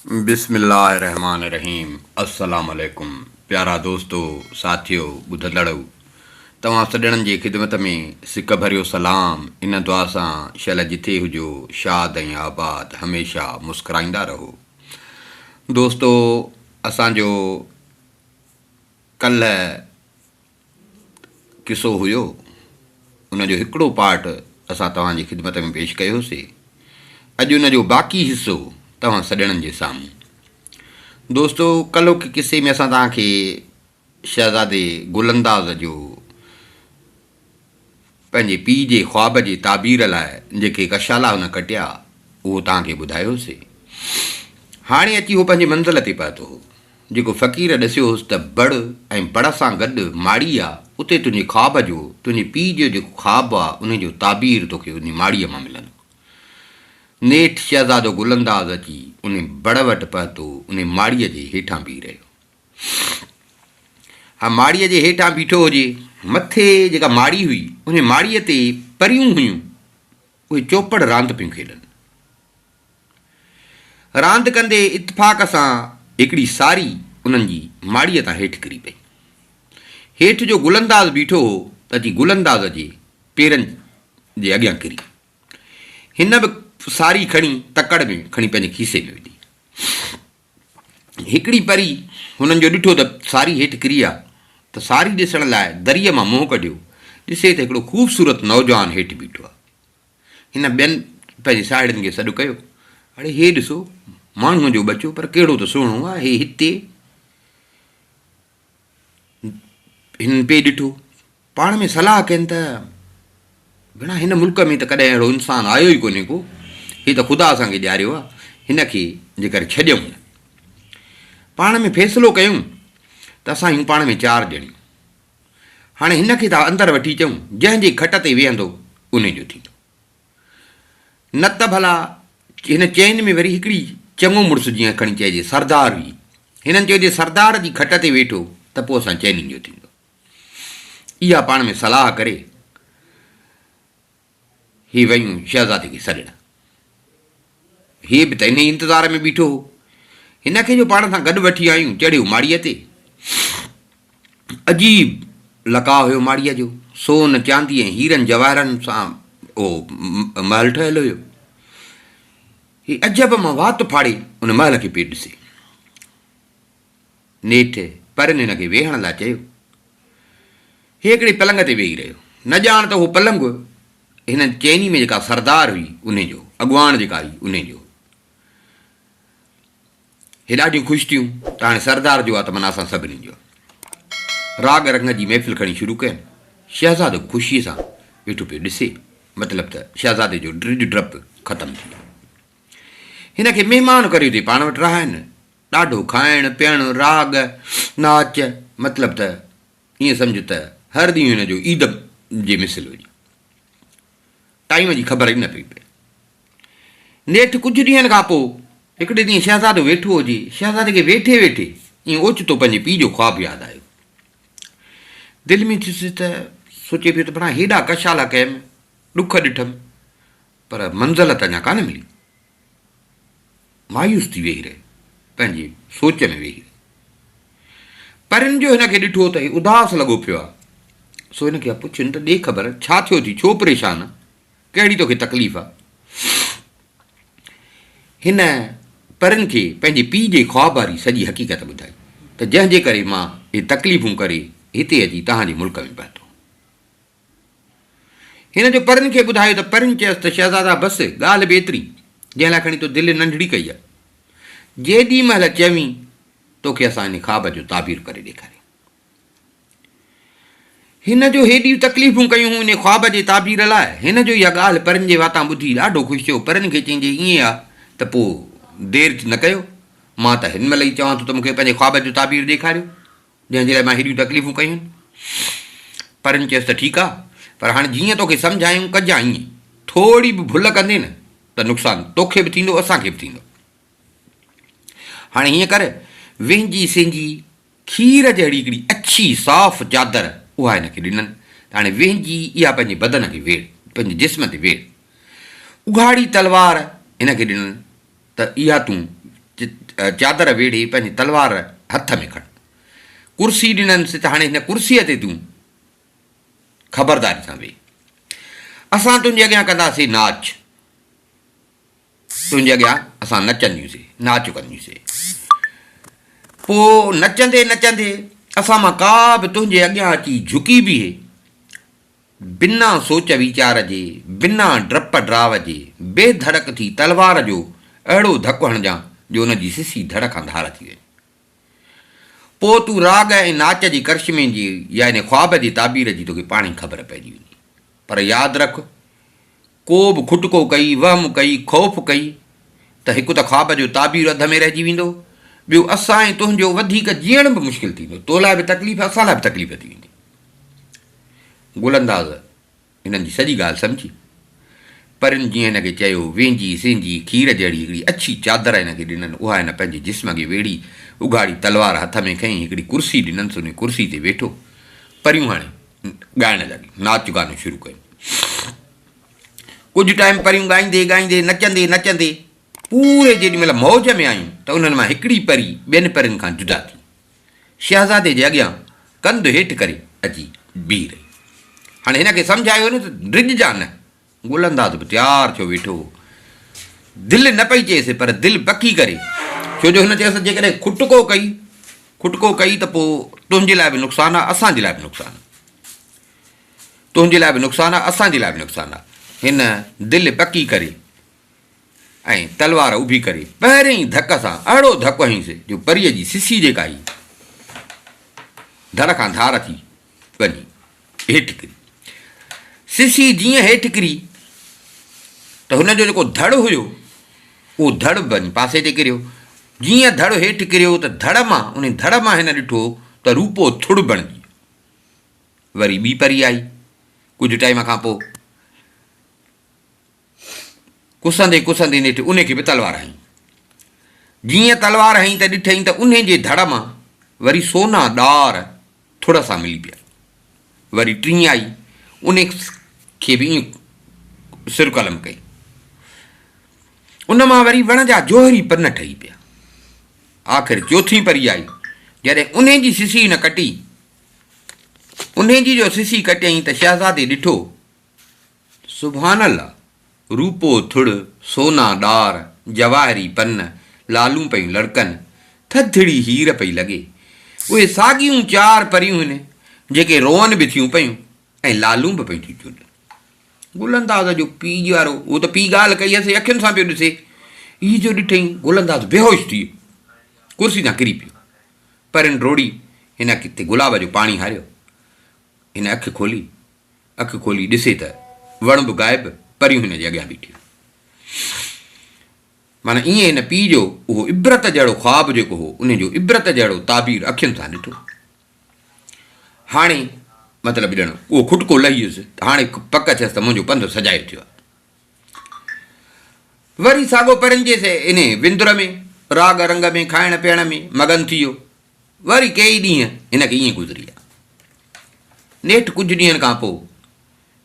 بسم الله الرحمٰن الرحيم السلام عليڪم پيارا دوستو ساٿيو ٻڌندڙؤ توهان سڄڻن جي خدمت ۾ سڪ ڀريو سلام ان دعا سان شل جٿي هجو شاد ۽ آباد هميشه مسڪرائيندا رهو دوستو اسان جو ڪلهه قصو هيو، ان جو هڪڙو پارٽ اسان توهان جي خدمت ۾ پيش ڪيوسي، اڄ ان جو باقي حصو توهان سڄڻن جي سامهون. دوستو ڪلهوڪي قصي ۾ اسان توهان کي شهزادي گل انداز جو پنهنجي پيء جي خواب جي تعبير لاء جيڪي ڪشالا هن ڪٽيا، اهو توهان کي ٻڌايوسي. هاڻي اچي هو پنهنجي منزل تي پهتو هو. جيڪو فقير ڏسيو هوس ته بڙ ۽ بڙ سان گڏ ماڙي آ، اتي تنهنجي خواب جو، تنهنجي پيء جو جيڪو خواب آ، انهي جو تعبير توکي انهي ماڙيء مان ملندو. نيٺ شهزادو گل انداز اچي انهي بڙ وٽ پهتو، انهي ماڙيء جي هيٺان بيهي رهيو. ها ماڙيء جي هيٺان بيٺو هجي، مٿي جيڪا ماڙي هئي، انهي ماڙيء تي پريون هيون، اهي چوپڙ راند پيون کيڏن. راند ڪندي اتفاق سان هڪڙي ساري انهن جي ماڙيء تان هيٺ ڪري پئي. هيٺ جو گل انداز بيٺو هو ته اچي گل انداز جي پيرن جي اڳيان ڪري. هن به ساري کڻي تڪڙ ۾ کڻي پنهنجي کيسي ۾ وڌي. هڪڙي پري هنن جو ڏٺو ته ساري هيٺ ڪري آ ته ساري ڏسڻ لاء دريء مان منهن ڪڍيو. ڏسي ته هڪڙو خوبصورت نوجوان هيٺ بيٺو آ. هن ٻين پنهنجي ساهيڙين کي سڏ ڪيو، اڙي هي ڏسو، ماڻهوء جو ٻچو، پر ڪهڙو ته سهڻو آ، هي هتي. هنن پئي ڏٺو. پاڻ ۾ صلاح ڪين ته، ڀيڻا هن ملڪ ۾ ته ڪڏهن اهڙو انسان آيو ئي ڪونهي ڪو، هي ته خدا اسان کي ڏياريو آ، هن کي جيڪر ڇڏيون نه. پاڻ ۾ فيصلو ڪيون ته اسان آهيون پاڻ ۾ چار ڄڻيون. هاڻي هن کي ٿا اندر وٺي اچون، جنهن جي کٽ تي ويهندو، انهي جو ٿيندو. نه ته ڀلا هن چئن ۾ وري هڪڙي چڱو مڙس جيئن کڻي چئجي سردار هئي. هنن چيو جي سردار جي کٽ تي ويٺو ته پوء اسان چئني جو ٿيندو. اها پاڻ ۾ صلاح ڪري هي ويون شهزادي کي سڏڻ. هي به ته انهيء انتظار ۾ بيٺو هو. هن کي جو پاڻ سان گڏ وٺي آيون، چڙهيو ماڙيء تي. عجيب لقاء هيو ماڙيء جو. سون، چاندي ۽ هيرن جواهرن سان اهو محل ٺهيل هيو. هي عجب مان وات ڦاڙي ان محل کي پيو ڏسي. نيٺ پرين هن کي ويهڻ لاء چيو. هي هڪڙي پلنگ تي ويهي رهيو. نه ڄاڻ ته اهو پلنگ هنن چئني ۾ جيڪا سردار هئي انهي جو هو، اڳواڻ جيڪا هئي انهي جو هو. هي ڏاڍيون خوش ٿيون ته هاڻي سردار جو آ ته معنيٰ اسان سڀني جو آ. راڳ رنگ جي محفل کڻي شروع ڪين. شهزادو به خوشيء سان ويٺو پيو ڏسي. مطلب ته شهزادي جو ڊڄ ڊپ ختم ٿي ويو. هن کي مهمان ڪري اتي پاڻ وٽ رهائين. ڏاڍو کائڻ، پيئڻ، راڳ، ناچ، مطلب ته ائين سمجهه ته هر ڏينهن هن جو عيد جي مثل هجي. ٽائيم جي خبر ئي نه پئي پئي. نيٺ ڪجهه ڏينهن کان پوء هڪڙي ڏينهن شهزادو ويٺو هجي، شهزادي کي ويٺي ويٺي ائين اوچتو پنهنجي پيء جو خواب ياد آيو. دل ۾ ٿيس ته سوچي پيو ته ڀلا هيڏا ڪشالا ڪيم، ڏک ڏٺم، پر منزل ته اڃا ڪانه ملي. مايوس ٿي ويهي رهيو، پنهنجي سوچ ۾ ويهي رهيو. پرين جو هن کي ڏٺو ته هي اداس لڳو پيو آهي، سو هن کي پڇين ته ڏي خبر ڇا ٿيو ٿي، ڇو پريشان آن، ڪهڙي توکي تڪليف آهي؟ هن پرين کي پنهنجي پيء جي خواب واري سڄي حقيقت ٻڌائي ته جنهن جي ڪري مان هي تڪليفون ڪري هتي اچي توهان جي ملڪ ۾ پهتو. هن جو پرين کي ٻڌايو ته پرين چيس ته شهزادا بس ڳالهه به ايتري، جنهن لاء کڻي تو دل ننڍڙي ڪئي آهي. جيڏي مهل چوين توکي اسان انهي خواب جو تعبير ڪري ڏيکاريون. هن جو هيڏيون تڪليفون ڪيون هيون انهي خواب جي تعبير لاء. هن جو اها ڳالهه پرين جي واتان ٻڌي ڏاڍو خوش ٿيو. پرين کي چيائين جي ائين آ ته پوء دير نه ڪيو، مان ته هن مهل ئي چوان ٿو ته مون کي پنهنجي خواب جو تعبير ڏيکاريو. جنهن جي لاء مان هيڏيون تڪليفون ڪيون آهن. پرين چيس ته ٺيڪ آ، پر هاڻي جيئن توکي سمجهايون ڪجان ائين. ٿوري به ڀل ڪندين نه ته نقصان توکي به ٿيندو اسان کي به ٿيندو. هاڻي هيئن ڪر، وهنجي سهنجي کير جهڙي هڪڙي اڇي صاف چادر اها هن کي ڏنن ته هاڻي وهنجي اها پنهنجي بدن کي ويڙهه، پنهنجي جسم تي ويڙهه. اگهاڙي تلوار هن کي ڏنن ته اها تون. چادر ويڙهي پنهنجي تلوار هٿ ۾ کڻ. ڪرسي ڏننس ته هاڻي هن ڪرسيء تي تون خبرداري سان ويهه. اسان تنهنجي اڳيان ڪنداسين ناچ. تنهنجي اڳيان اسان نچنديونسين، ناچ ڪنديونسين. پوء نچندي نچندي اسان مان ڪا به تنهنجي اڳيان اچي جهڪي بيهي، بنا سوچ ويچار جي، بنا ڊپ ڊراء جي، بي ڌڙڪ ٿي تلوار جو اهڙو ڌڪ هڻجان جو ان جي سسي ڌڙ کان ڌار ٿي وڃي. پوء تون راڳ ۽ ناچ جي ڪرشمي جي يا ان خواب جي تعبير جي توکي پاڻهي خبر پئجي ويندي. پر ياد رک، ڪو به کٽڪو ڪئي، وهم ڪئي، خوف ڪئي ته هڪ ته خواب جو تعبير اڌ ۾ رهجي ويندو، ٻيو اسان ۽ تنهنجو وڌيڪ جيئڻ به مشڪل ٿيندو، تو لاء به تڪليف اسان لاء به تڪليف ٿي ويندي. گل انداز هنن جي سڄي ڳالهه سمجهي. پرين جيئن هن کي چيو، وينجهي سينجهي کير جهڙي هڪڙي اڇي چادر هن کي ڏنن، اها هن پنهنجي جسم کي ويڙهي، اگهاڙي تلوار هٿ ۾ کنئي، هڪڙي ڪرسي ڏننس، انهي ڪرسي تي ويٺو. پريون هاڻي ڳائڻ لڳيون، ناچ گانو شروع ڪيون. ڪجهه ٽائيم پريون ڳائيندي ڳائيندي، نچندي نچندي، پوري جيڏي مهل موج ۾ آيون ته انهن مان هڪڙي پري ٻين پرين کان جدا ٿي. شهزادي جي اڳيان ڪنڌ هيٺ ڪري اچي بيهي رهي. هاڻي هن کي سمجهايو نه ته ڊڄجان نه. گل انداز به تيار ٿيو ويٺو هو. دل نه پئي چيس پر دل پڪي ڪري، ڇو جو هن چيس ته جيڪڏهن کٽڪو ڪئي، کٽڪو ڪئي ته پوء تنهنجي لاء به نقصان آهي، اسان جي لاء به نقصان آهي. تنهنجي لاء به نقصان آهي، اسان جي لاء به نقصان آهي. هن دل پڪي ڪري ۽ تلوار اڀي ڪري پهرئين ئي ڌڪ سان اهڙو ڌڪ هنيس جو پريء جي سسي جيڪا هئي ڌڙ کان ڌار ٿي وڃي هيٺ ڪري. سسي جيئن هيٺ ڪري ته هن جو جيڪو ڌڙ هيو اهو ڌڙ به وڃي پاسي تي ڪريو. جيئن ڌڙ هيٺ ڪريو ته ڌڙ مان انهي ڌڙ مان هن ڏٺو ته روپو ٿڙ بڻجي ويو. وري ٻي پري آئي ڪجهه ٽائيم کان پوء. ڪسندي ڪسندي نيٺ انهي کي به تلوار هنئي. جيئن تلوار هنئي ته ڏٺئين ته انهي جي ڌڙ مان وري سونا ڏار ٿڙ سان ملي پيا. وري ٽين آئي، انهي کي به ائين سر قلم ڪئي. ان مان وري وڻ جا جوهري پن ٺهي پيا. آخر چوٿين پري آئي، جڏهن انهي جي سسي هن ڪٽي. انهي جي جو سسي ڪٽيائين ته شهزادي ڏٺو سبحان الله! روپو ٿڙ، سونا ڏار، جواهري پن، لالون پيون لڙڪن، ٿڌڙي هير پئي لڳي. اهي ساڳيون چار پريون هن، جيڪي روئن به ٿيون پيون ۽ لالون به پيون ٿيون چونڊن. گل انداز جو پيء وارو، اهو ته پيء ڳالهه ڪئي هيس، اکين سان پيو ڏسي. هي جو ڏٺئين، گل انداز بيهوش ٿي ويو. ڪرسي تان ڪري پيو. پرين ڊوڙي هن اک تي گلاب جو پاڻي هاريو. هن اک کولي. اک کولي ڏسي ته وڻ به غائب، پريون هن جي اڳيان بيٺيون. معنيٰ ائين هن پيء جو اهو عبرت جهڙو خواب جيڪو هو، انهي جو عبرت جهڙو تعبير اکين سان ڏٺو. هاڻي مطلب ڄڻ اهو کٽڪو لهي ويس ته هاڻي پڪ ٿيس ته منهنجو پنڌ سجايو ٿيو آهي. وري ساڳو پرين جي انهي وندر ۾، راڳ رنگ ۾، کائڻ پيئڻ ۾ مگن ٿي ويو. وري ڪيئي ڏينهن هن کي ائين گذري ويا. نيٺ ڪجهه ڏينهن کان پوء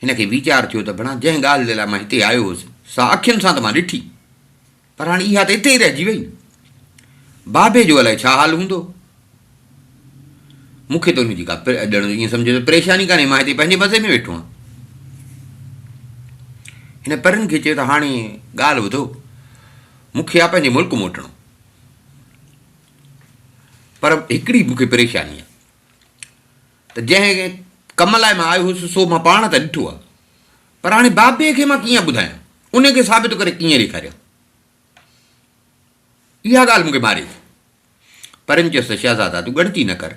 هن کي ويچار ٿيو ته ڀڻا جنهن ڳالهه جي لاء مان هتي آيو هوس، سا اکين سان ته مان ڏٺي، پر هاڻي اها ته اتي ئي رهجي وئي. بابي جو الائي ڇا حال هوندو؟ مون کي ته ان جي ڪا ڄڻ ائين سمجهو ته پريشاني ڪانهي، مان هتي پنهنجي مزي ۾ ويٺو آهيان. هن پرين کي چيو ته هاڻي ڳالهه ٻڌو، مون کي آ پنهنجي ملڪ موٽڻو. پر هڪڙي مون کي پريشاني آهي ته جنهن ڪم لاء مان آيو هوس سو مان پاڻ ته ڏٺو آهي پر هاڻي بابي کي مان ڪيئن ٻڌايان ان کي ثابت ڪري ڪيئن ڏيکاريان اها ڳالهه مون کي ماري ٿي پرين چيس ته شهزادا تون ڳڻتي نه ڪر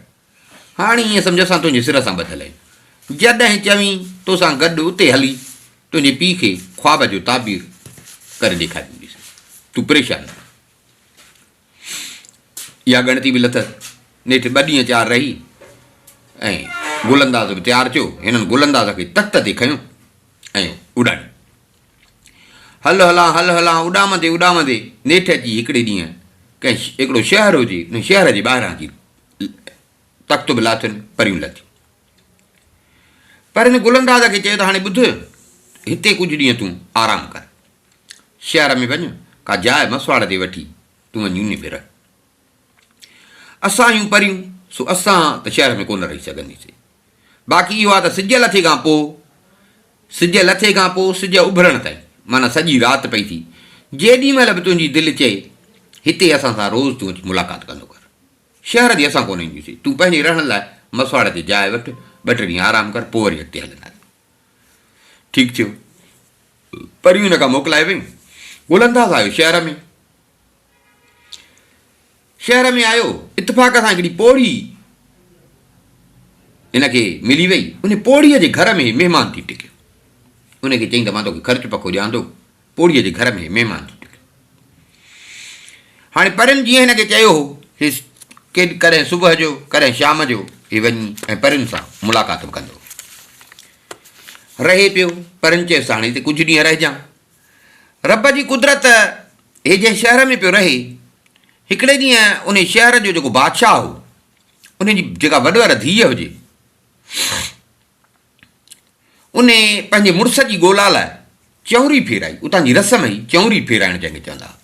هاڻي ائين سمجهه اسان تنهنجي سر سان ٻڌل آهيون جڏهن چوين توسان گڏ اتي هلي تنهنجي پيء کي خواب جو تعبير ڪري ڏيکارينديس تون پريشان نه اها ڳڻتي به لٿس. نيٺ ٻه ڏينهن چار رهي ۽ گل انداز به تيار ٿيو. هنن گل انداز کي تخت تي کنيو ۽ اڏاڻيو. هل هلان هل هلان اڏامندي اڏامندي نيٺ اچي هڪڙي ڏينهن ڪنهن هڪڙو شهر هجي ان شهر جي ٻاهران اچي تخت به لاٿن پريون لٿيون. پر هن گل انداز کي چيو ته هاڻي ٻڌ هتي ڪجهه ڏينهن تون آرام ڪر. شهر ۾ وڃ، ڪا جاء مسواڙ تي وٺي تون وڃي انهي ۾ رهه. اسان آهيون پريون، سو اسان ته شهر ۾ ڪونه رهي سگهنديسين. باقي اهو آهي ته سج لٿي کان پوء، سج لٿي کان پوء سج اڀرڻ تائين، معنيٰ سڄي رات پئي ٿي، جيڏي مهل به تنهنجي دل چئي، هتي اسان سان روز تون اچي ملاقات ڪندو ڪر. شهر ڏي اسان ڪونه اينديونسين. تون پنهنجي رهڻ لاء مسواڙ تي جاء وٺ، ٻه ٽي ڏينهن آرام ڪر، پوء وري اڳتي هلنداسين. ٺيڪ ٿيو. پريون هن کان موڪلائي ويون. گل انداز آيو شهر ۾. شهر ۾ آيو، اتفاق سان هڪڙي پوڙهي هن کي ملي وئي. ان پوڙهيء جي گهر ۾ هي مهمان ٿي ٽڪيو. ان کي چيائين ته مان توکي خرچ پکو ڏيان ٿو. پوڙهيء جي گهر ۾ مهمان ٿي ٽڪيو. هاڻي پرين جيئن هن کي چيو هو، هي ڪڏهن صبح جو، ڪڏهن شام جو هي وڃي ۽ پرين سان ملاقات به ڪندو هو. رهي پيو. پرين چيس ته هاڻي هتي ڪجهه ڏينهن رهجان. رب جي قدرت هي جنهن شهر ۾ پيو رهي، هڪڙي ڏينهن انهي شهر جو جيڪو بادشاهه هو، انهي جي جيڪا وڏور ڌيء هجي، انهي پنهنجي مڙس جي ڳولا لاء چؤنري ڦيرائي. اتان جي رسم هئي چؤنري ڦيرائڻ جنهن کي چوندا ها.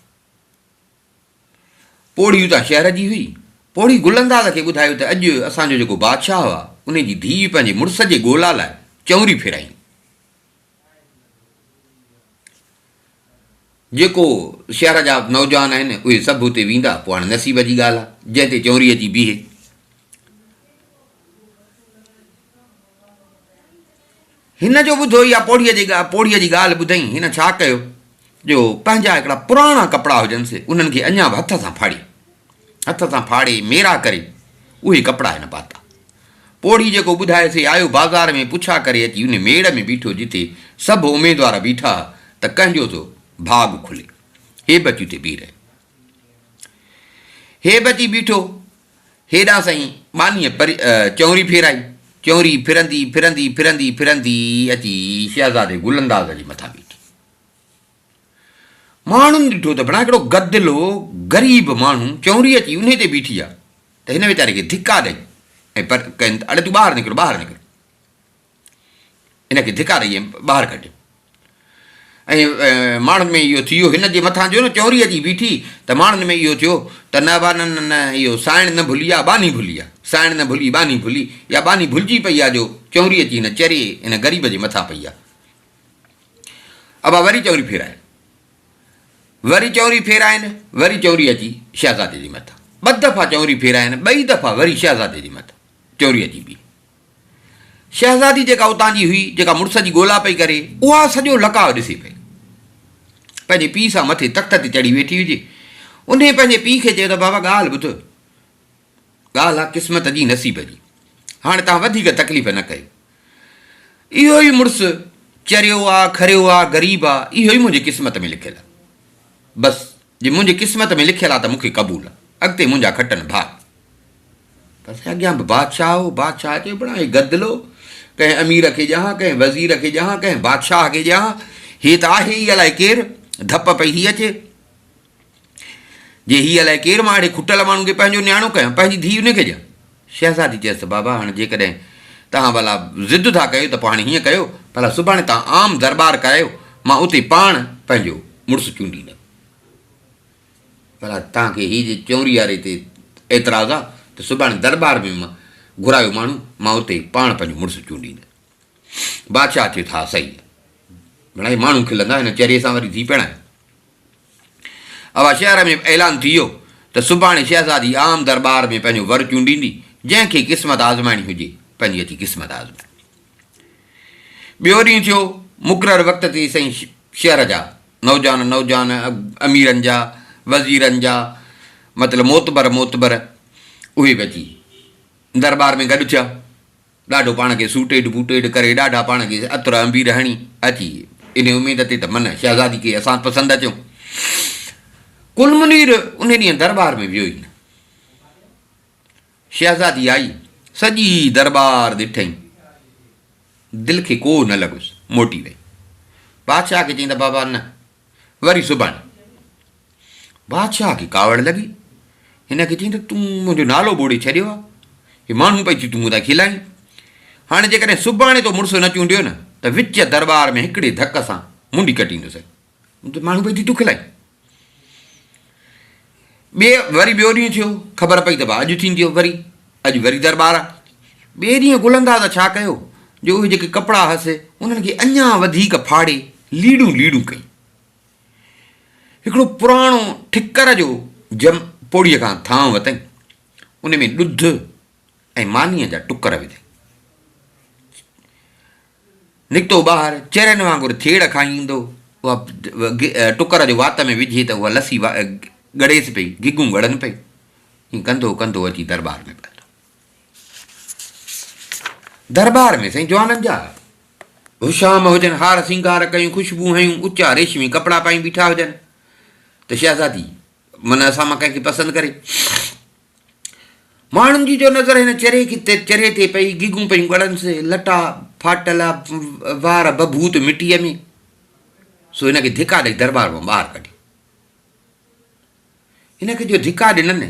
پوڙهي اتان شهر جي هئي. پوڙهي گل انداز کي ٻڌايو ته اڄ اسان جو جيڪو بادشاهه آ، انهي جي ڌيء پنهنجي مڙس جي ڳولا لاء چؤنري ڦيرائي. جيڪو شهر جا نوجوان آهن، اهي سڀ اتي ويندا، پوء هاڻي نصيب جي ڳالهه آ، جنهن تي چؤنري اچي بيهي. هن جو ٻڌو اها پوڙهيء جي پوڙهيء جي ڳالهه ٻڌئين، هن ڇا ڪيو جو پنهنجا هڪڙا پراڻا ڪپڙا هجنس، انهن کي اڃا به هٿ سان ڦاڙي، هٿ سان ڦاڙي ميرا ڪري اهي ڪپڙا هن پاتا. پوڙهي جيڪو ٻڌايس، هي آيو بازار ۾ پڇا ڪري اچي ان ميڙ ۾ بيٺو جتي سڀ اميدوار بيٺا ها ته ڪنهن جو ٿو ڀاڳ کلي. هي به اچي اتي بيهي رهيو. هي به اچي بيٺو. هيڏانهن سائين ٻانهيء چؤنري ڦيرائي. چؤنري ڦرندي ڦرندي ڦرندي ڦرندي اچي شهزادي گل انداز جي مٿان بيٺي. ماڻهن ڏٺو ته ڀلا هڪڙو گدلو غريب ماڻهو چؤنري اچي انهي تي بيٺي آ ته هن ويچاري کي ڌڪا ڏئي ۽ پر ڪين ته اڙي تون ٻاهر نڪر ٻاهر نڪر. هن کي ڌڪا ڏئي ۽ ٻاهر ڪڍيو. ۽ ماڻهن ۾ اهو ٿي ويو هن جي مٿان جو نه چؤنري اچي بيٺي ته ماڻهن ۾ اهو ٿيو ته نه با نه نه اهو سائڻ نه ڀلي آ ٻانهي ڀلي آ سائڻ نه ڀلي ٻانهي ڀلي يا ٻانهي ڀلجي پئي آ جو چؤنري اچي هن چري هن غريب جي مٿان پئي آ. ابا وري چؤنري ڦيرائين. وري چؤنري ڦيرائين، وري چؤنري اچي شهزادي جي مٿان. ٻه دفعا چؤنري ڦيرائين، ٻئي دفعا وري شهزادي جي مٿان چؤنري اچي بيهي. شهزادي جيڪا اتان جي هئي، جيڪا مڙس جي ڳولا پئي ڪري، اها سڄو لقاء ڏسي پئي. پنهنجي پيء سان مٿي تخت تي چڙهي ويٺي هجي. انهيء پنهنجي پيء کي چيو ته بابا ڳالهه ٻڌ. ڳالهه آ قسمت جي نصيب جي. هاڻي توهان وڌيڪ تڪليف نه ڪيو. اهو ئي مڙس چريو آ، کريو آ، غريب آ، اهو ئي منهنجي قسمت ۾ لکيل آ. بس جي منهنجي قسمت ۾ لکيل آ ته مون کي قبول آ. اڳتي منهنجا کٽن ڀاڳ. بس اڳيان به بادشاهه هو، بادشاهه چيو بڻا هي گدلو ڪنهن امير کي ڏيان، ڪنهن وزير کي ڏيان، ڪنهن بادشاهه کي ڏيان، هي ته آهي ئي الائي ڪير، ڌپ پئي هي اچي. جي هي الائي ڪير، مان اهڙي کٽل ماڻهو کي پنهنجو نياڻو ڪيان، پنهنجي ڌيء ان کي ڏيان. شهزادي چيس ته بابا هاڻي جيڪڏهن توهان ڀلا ضد ٿا ڪيو ته پوء هاڻي هيئن ڪيو، ڀلا سڀاڻي توهان عام درٻار ڪرايو، مان اتي پاڻ پنهنجو مڙس چونڊيندم. ڀلا توهان کي هي جي چؤنري واري تي اعتراض آ ته سڀاڻي درٻار ۾ گهرايو ماڻهو، مان اتي پاڻ پنهنجو مڙس چونڊيندس. بادشاهه چيو ته ها صحيح آ. ڀلا هي ماڻهو کلندا، هن چريي سان وري ڌيء پرڻائي. اها شهر ۾ اعلان ٿي ويو ته سڀاڻي شهزادي عام درٻار ۾ پنهنجو ور چونڊيندي، جنهن کي قسمت آزمائڻي هجي، پنهنجي اچي قسمت آزمائي. ٻيو ڏينهن ٿيو، مقرر وقت تي سائين شهر جا نوجوان نوجوان، اميرن جا، وزيرن جا، مطلب معتبر معتبر اهي به اچي درٻار ۾ گڏ ٿيا. ڏاڍو پاڻ کي سوٽيڊ بوٽيڊ ڪري ڏاڍا پاڻ کي عطر عنبير هڻي اچي انهي اميد تي ته من شهزادي کي اسان پسند اچون. ڪل منير انهي ڏينهن درٻار ۾ ويو ئي نه. شهزادي آئي، سڄي درٻار ڏٺئين، دل کي ڪو نه لڳس، موٽي وئي. بادشاهه کي چيائين ته بابا نه، وري سڀاڻي. بادشاهه کي ڪاوڙ لڳي. هن کي چيائين ته تون منهنجو نالو ٻوڙي ڇڏيو آهي. هي ماڻهو پئي ٿي تون مون تان کلائين. هاڻي جيڪڏهن سڀاڻي تو مڙس نه چونڊيو نه ته وچ درٻار ۾ هڪڙي ڌڪ سان منڍي ڪٽيندوسين. ماڻهو پئي ٿي تون کلائين. ٻئي وري ٻيو ڏينهن ٿيو، خبر پئي ته ڀاء اڄ ٿينديو وري، اڄ وري درٻار آ. ٻئي ڏينهن گل انداز ڇا ڪيو جو اهي جيڪي ڪپڙا هئس، انهن کي اڃا وڌيڪ ڦاڙي ليڙون ليڙون ڪيائين. هڪڙو پراڻو ٺڪر جو جم پوڙهيء کان ٿانء وتائين، ان ۾ ڏڌ ۽ مانيء جا ٽڪر وڌائين. نڪتو ٻاهر، چرين وانگر ٿيڙ کائيندو، اها ٽڪر جو وات ۾ وجهي ته اها لسي ڳڙيس پئي، گگون ڳڙن پئي. ائين ڪندو ڪندو اچي درٻار ۾ پهتو. درٻار ۾ سائين جوانن جا هشام هجن، هار سينگار ڪيون، خوشبو هنيون، اچا ريشمي ڪپڙا پائي بيٺا هجن ته شهزادي من اسان مان ڪنهن کي پسند ڪري. ماڻهن جي جو نظر هن چري کي چري تي پئي، گگون پيون ڳڙنس، لٽا ڦاٽل، وار بڀوت مٽيء ۾، سو هن کي ڌڪا ڏئي درٻار مان ٻاهر ڪڍيو. هن کي جو ڌڪا ڏنن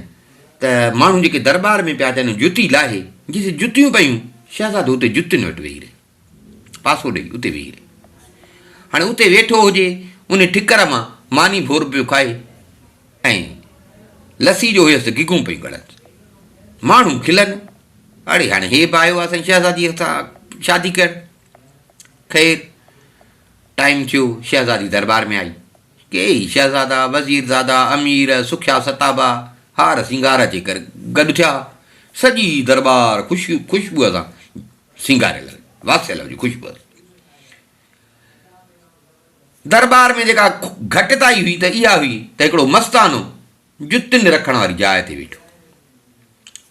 ته ماڻهو جيڪي درٻار ۾ پيا تن جتي لاهي، جتي جتيون پيون، شهزادو اتي جتين وٽ ويهي رهيو. پاسو ڏئي اتي ويهي رهيو. هاڻي اتي ويٺو هجي، ان ٺڪر مان ماني ڀور پيو کائي ۽ لسي جو هيس ته گگون پيون ڳڙنس. ماڻهو کلن، اڙي هاڻي هي به آيو آهي سائين شهزاديء سان شادي ڪرڻ. خير ٽائيم ٿيو، شهزادي درٻار ۾ آئي. ڪيئي شهزادا، وزيرزادا، امير، سکيا ستابا، هار سينگار اچي ڪري گڏ ٿيا. سڄي درٻار خوشي خوشبوء سان سينگاريل هئي، واسيل هجي خوشبوء سان. درٻار ۾ جيڪا گهٽتائي هئي ته اها هئي ته هڪڙو مستانو جتين رکڻ واري جاء تي ويٺو.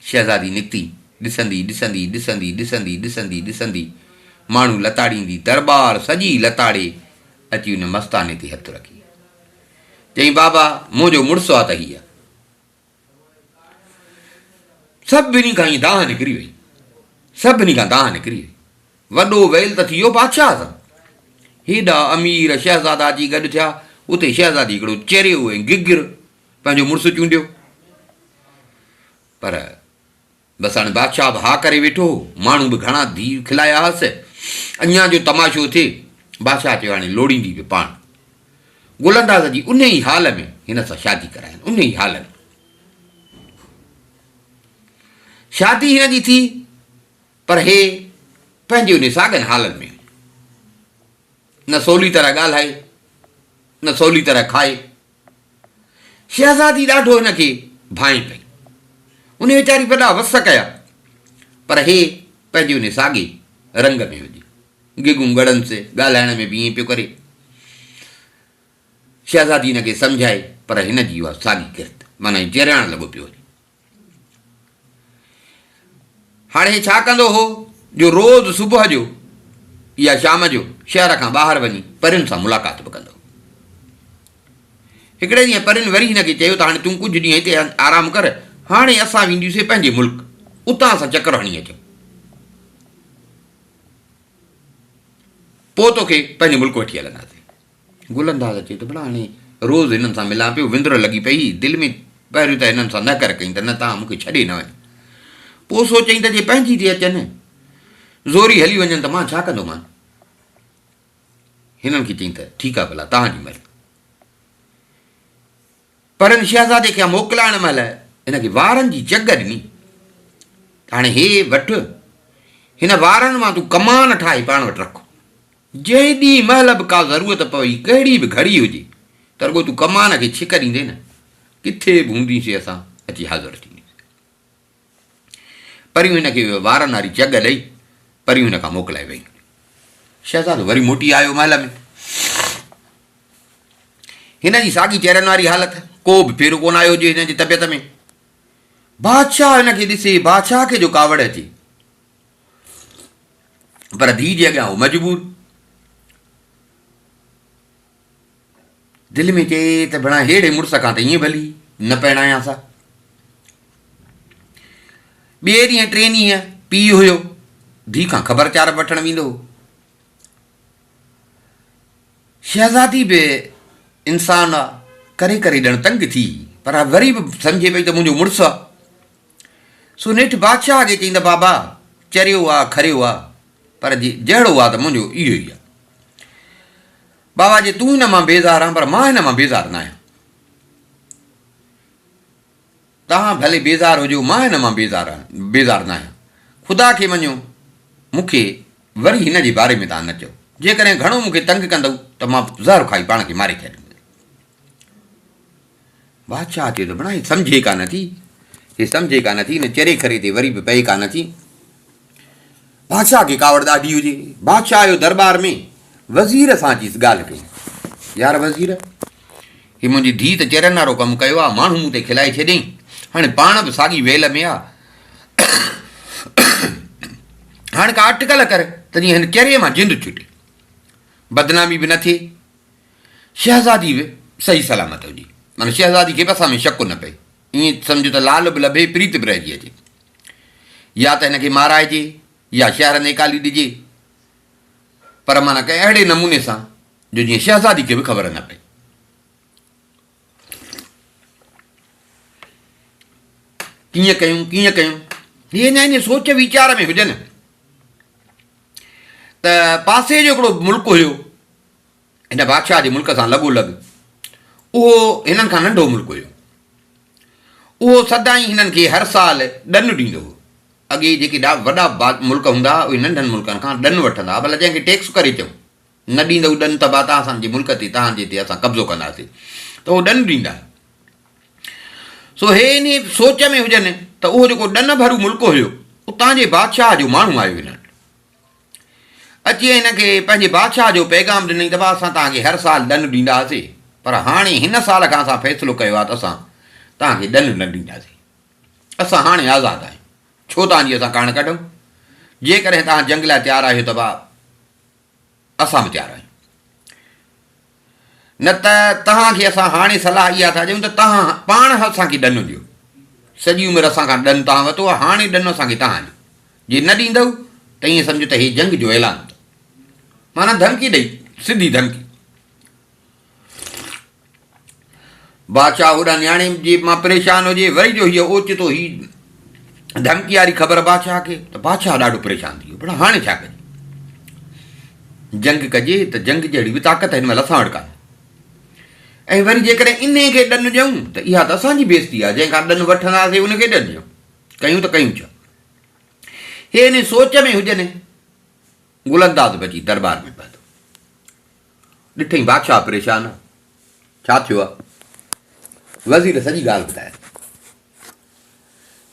شهزادي نڪتي، ڏسندي، ڏسندي، ڏسندي، ڏسندي، ڏسندي، ڏسندي، ماڻهو لتاڙيندي، درٻار سڄي لتاڙي اچي ان مستاني تي هٿ رکي. چيائين، بابا، منهنجو مڙس آ ته هيء. سڀني کان ائين دانهن نڪري وئي. سڀني کان دانهن نڪري وئي. وڏو ويل ته ٿي ويو بادشاهه سان. هيڏا امير شهزادا اچي گڏ ٿيا. اتي شهزادي هڪڙو چريو ۽ گگر پنهنجو مڙس چونڊيو. پر بس هاڻي بادشاهه به ها ڪري ويٺو هو. ماڻهو به گهڻا ڌيء کلايا هئس. اڃا جو تماشو ٿئي. بادشاهه چيو هاڻي لوڙيندي به پاڻ. گل انداز جي انهي حال ۾ هن سان شادي ڪرايان. انهي حال ۾. شادي هن جي ٿي پر هي پنهنجي انهي ساڳين حالن ۾ هئي. نه سولي طرح ڳالهائي، نه سولي طرح کائي. شهزادي ڏاڍو هن کي ڀانئي پئي. انهي ويچاري وڏا وس ڪيا پر هي پنهنجي انهي ساڳي رنگ ۾ هجي. گگون ڳڙنس، ڳالهائڻ ۾ به ائين پيو ڪري. شهزادي هن کي سمجهائي پر هن جي اها ساڳي ڪرت، معنيٰ هي چرياڻ لڳو پيو هجي. هاڻي هي ڇا ڪندو هو جو روز صبح جو يا شام جو شهر کان ٻاهر وڃي پرين سان ملاقات به ڪندو هو. هڪڙي ڏينهن پرين وري هن کي چيو ته هاڻي تون ڪجهه ڏينهن هتي آرام ڪر، هاڻي اسان وينديونسين پنهنجي ملڪ، اتان اسان چڪر هڻي اچون. پوء توکي پنهنجي ملڪ وٺي هلنداسين. گل انداز چيو ته ڀلا هاڻي روز هنن سان ملان پيو، وندر لڳي پئي هئي، دل ۾ پهريون ته هنن سان نه ڪر ڪئين ته نه توهان مون کي ڇڏي نه وڃو. پوء سوچيائين ته جي پنهنجي تي اچن، زوري هلي وڃن ته مان ڇا ڪندومان؟ هنن کي چيائين ته ٺيڪ آهي ڀلا توهان جي مرضي. پر هن شهزادي کي موڪلائڻ مهل هن کي وارن جي چڳ ڏني ته هاڻي هي وٺ، هن وارن مان تون ڪمان ٺاهي پاڻ وٽ رک. جيڏي مهل به ڪا ضرورت پوي، ڪهڙي به گهڙي هجي، ته رڳو تون ڪمان کي ڇڪ ڏيندين نه، ڪٿي به هوندينسين اسان اچي حاضر ٿيندينسين. پريون هن کي وارن واري چڳ ڏئي، پريون هن کان موڪلائي ويون. شهزادو وري موٽي آيو محل ۾. هن جي ساڳي چهرن واري حالت، ڪو به ڦيرو ڪونه آيو هجي هن جي طبيعت ۾. بادشاهه هن کي ڏسي، بادشاهه کي جو ڪاوڙ اچي. پر ڌيء جي اڳيان هو مجبور. دل ۾ چئي ته ڀڻا ههڙي مڙس کان ته ائين ڀلي نه پرڻايانس ها. ٻئي ڏينهن ٽئين ڏينهن پيء هيو، ڌيء کان خبر چار به وٺڻ ويندو هو. شهزادي به انسان آ، ڪري ڪري ڄڻ تنگ ٿي، پر وري به سمجهي پئي ته منهنجو مڙس آ. سو نيٺ بادشاهه کي چئين ته بابا چريو آ کريو آ، پر جي جهڙو آ ته منهنجو اهو ئي آ. بابا جي تون هن مان بيزار آن پر مان هن مان بيزار ناهيان. توهان ڀلي بيزار هجو، مان هن مان بيزار بيزار ناهيان. خدا کي مڃو، مون کي وري هن جي باري ۾ توهان نه چئو. جيڪڏهن گهڻو مون کي تنگ ڪندؤ ته مان زهر کائي پاڻ کي ماري ڇڏيندس. بادشاهه چيو ته ڀڻا هي سمجهي ڪانه ٿي، هي سمجهي ڪانه ٿي، هن چري کري تي وري به پئي ڪانه ٿي. بادشاهه کي ڪاوڙ ڏاڍي هجي. بادشاهه آيو درٻار ۾ وزير سان اچي ڳالهه ڪئي. يار وزير! هي منهنجي ڌيء ته چرين وارو ڪم ڪيو آ، ماڻهو مون تي کلائي ڇڏيائين. هاڻي پاڻ به ساڳي ويل ۾ آ. هاڻي ڪا اٽڪل ڪر ته جيئن هن چريي مان جند ڇٽي. بدنامي به نه ٿئي. شهزادي به صحيح سلامت هجي. معنيٰ شهزادي کي به اسان ۾ شڪ نه پئي. ائين سمجهه ته لال به لڀي، پريت به رهجي اچي. يا ته هن کي مارائجي يا شهر نيڪالي ڏجي. پر معنيٰ ڪنهن اهڙي نموني سان جو جيئن شهزادي کي به خبر نه پئي. ڪيئن ڪيون، ڪيئن ڪيون؟ هي اڃا ان سوچ ويچار ۾ هجن ته پاسي جو هڪڙو ملڪ هيو، هن بادشاهه جي ملڪ سان لڳو لڳ، اهو هنن کان ننڍو ملڪ هيو. اهو سدائين هنن کي هر سال ڏن ڏيندو هو. اڳي جيڪي وڏا ملڪ هوندا هئا، اهي ننڍن ملڪن کان ڏن وٺندا هئا، ڀلا جنهن کي ٽيڪس ڪري چئون، نه ڏيندؤ ڏن ته با تان اسان جي ملڪ تي تهان جي تي اسان قبضو ڪنداسين ته اهو ڏن ڏيندا. سو هي انهي سوچ ۾ هجن ته اهو جيڪو ڏن ڀرو ملڪ هيو، اتان جي بادشاهه جو ماڻهو آيو هنن وٽ. اچي هن کي پنهنجي بادشاهه جو پيغام ڏنائين ته ڀاء اسان توهان کي هر سال ڏن ڏيندا هئاسين پر هاڻي هن سال کان اسان فيصلو ڪيو آهي ته اسان توهان کي ڏن نه ڏينداسين. اسان هاڻي آزاد آهيون. ڇو توهان جي اسان ڪاڻ ڪڍون؟ جيڪڏهن توهان جنگ لاء تيار آهيو ته ڀاء اسان به تيار آهيون. نه ته توهان کي اسان هاڻي صلاح اها ٿا ڏيون ته توهان پاڻ اسان کي ڏن ڏيو. سڄي عمر اسان کان ڏن توهان ورتو آهي، هاڻي ڏن اسان کي توهان ڏيو. جي نه ڏيندؤ ته ائين سمجهو ته هي جنگ جو اعلان اٿو. معنيٰ ڌمڪي ڏئي، سڌي ڌمڪي. بادشاهه هوڏانهن نياڻي جي مان پريشان هجي، وري جو هيء اوچتو هي ڌمڪي واري خبر بادشاهه کي ته بادشاهه ڏاڍو پريشان ٿي ويو، ڀلا هاڻي ڇا ڪجي؟ جنگ ڪجي ته جنگ جهڙي به طاقت هن مهل اسان وٽ ڪانهي ۽ وري جيڪڏهن انهي کي ڏن ڏيون ته اها ته اسان جي بيعزتي آهي، جنهن کان ڏن وٺنداسين ان کي ڏن ڏيون، ڪيون ته ڪيون ڇا؟ هي انهي سوچ ۾ هجن، گل انداز به اچي درٻار ۾ پهتو. ڏٺئين بادشاهه پريشان آ، ڇا ٿيو آ؟ وزير سڄي ڳالهه ٻڌايس.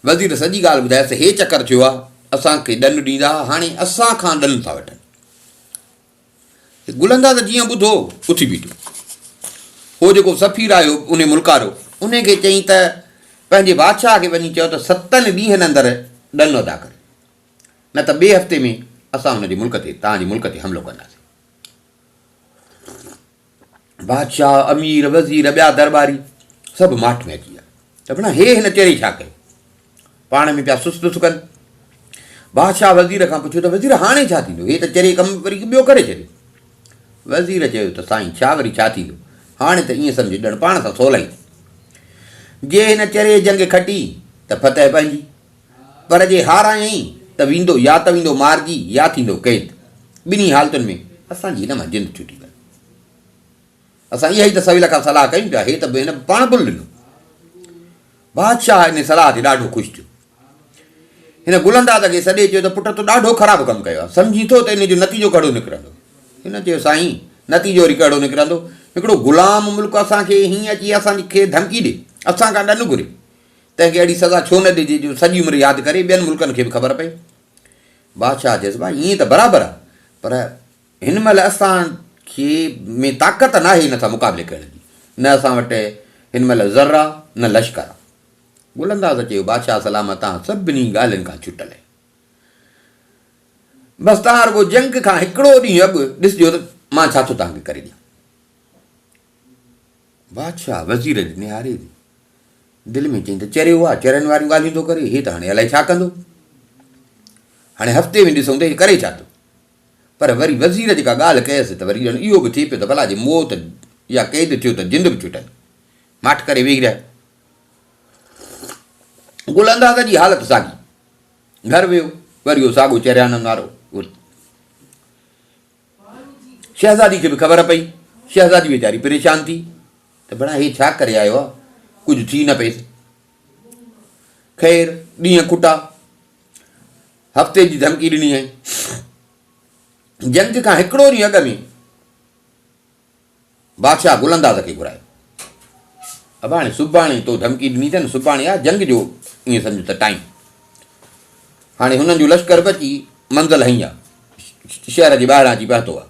وزير سڄي ڳالهه ٻڌايس ته هي چڪر ٿيو آ، اسان کي ڏن ڏيندا ها، هاڻي اسان کان ڏن ٿا وٺن. گل انداز جيئن ٻڌو، اٿي بيٺو. هو جيڪو سفير آيو انهي ملڪ وارو، انهي کي چيائين ته پنهنجي بادشاهه کي وڃي چئو ته ستن ڏينهن اندر ڏن ادا ڪري، نه ته ٻئي هفتي ۾ اسان هن جي ملڪ تي، توهان جي ملڪ تي حملو ڪنداسين. بادشاهه، امير، وزير، ٻيا درٻاري سڀ ماٺ ۾ اچي ويا ته ڀلا هي هن چري ڇا ڪيو؟ پاڻ ۾ پيا سس پس ڪن. بادشاهه وزير کان پڇيو ته وزير هاڻي ڇا ٿيندو؟ هي ته چري ڪم وري ٻيو ڪري ڇڏيو. وزير چيو ته سائين ڇا وري ڇا ٿيندو؟ هاڻي ته ائين سمجهه ڄڻ پاڻ سان سولائي ٿي. جي هن چري جنگ کٽي ته فتح پنهنجي، پر جي هارايائين ته ويندو يا ته ويندو مارجي يا ٿيندو قيد. ٻنهي حالتن ۾ اسان جي هن مان جند ڇٽي وئي. اسان اها ئي ته سويل کان صلاح ڪيون پيا، هي ته به هن پاڻ بل ڏنو. بادشاهه ان صلاح تي ڏاڍو خوش ٿيو. هن گل انداز کي سڏي چيو ته پٽ تو ڏاڍو خراب ڪم ڪيو آهي، سمجهين ٿو ته ان جو نتيجو ڪهڙو نڪرندو؟ هن چيو سائين نتيجو وري ڪهڙو نڪرندو؟ هڪڙو غلام ملڪ اسان کي هيئن اچي اسان کي ڌمڪي ڏي، اسان کان ڏن گهري، تنهن کي اهڙي سزا ڇو نه ڏجي جو سڄي عمر ياد ڪري، ٻين ملڪن کي به خبر پئي. بادشاهه چيس، ڀاء ائين ته برابر آهي، پر هن مهل اسان کي ۾ طاقت ناهي هن سان مقابلي ڪرڻ جي، نه اسان وٽ هن مهل زر آ، نه لشڪر آ. گل انداز چيو، بادشاهه سلامت توهان سڀني ڳالهين کان ڇٽل آهيو. بس توهان رڳو جنگ کان هڪڙو ڏينهن اڳ ڏسجو ته مان ڇا ٿو توهان کي ڪري ڏيان. بادشاهه وزير ڏي نهاري ٿي دل ۾ چيائين ته چريو آ، چرين واريون ڳالهيون ٿو ڪري، هي ته هاڻي الائي ڇا ڪندو. هاڻي هفتي ۾ ڏسون ته هي ڪري ڇا ٿو. پر وري وزير جيڪا ڳالهه ڪيس ته وري ڄڻ اهو به ٿئي پيو ته ڀلا جي مئو ته يا قيد ٿيو ته جند به ڇٽندي. ماٺ ڪري ويهي رهيا. گل انداز جي حالت ساڳي. گهر ويو، وري اهو ساڳو چريانن وارو. شهزادي کي به خبر پئي. شهزادي ويچاري پريشان ٿي ته ڀلا هي ڇا ڪري آيو آ، ڪجهه ٿي نه پيس. خير ڏينهن کٽا، هفتي جي ڌمڪي ڏني هئائين. جنگ کان هڪڙو ڏينهن اڳ ۾ بادشاهه گل انداز کي گهرايو. ابا هاڻي سڀاڻي تو ڌمڪي ڏني اٿن، سڀاڻي آ جنگ جو ائين سمجهه ته ٽائيم. هاڻي هنن جو لشڪر به اچي منزل هنئي آ، شهر جي ٻاهران اچي پهتو آ.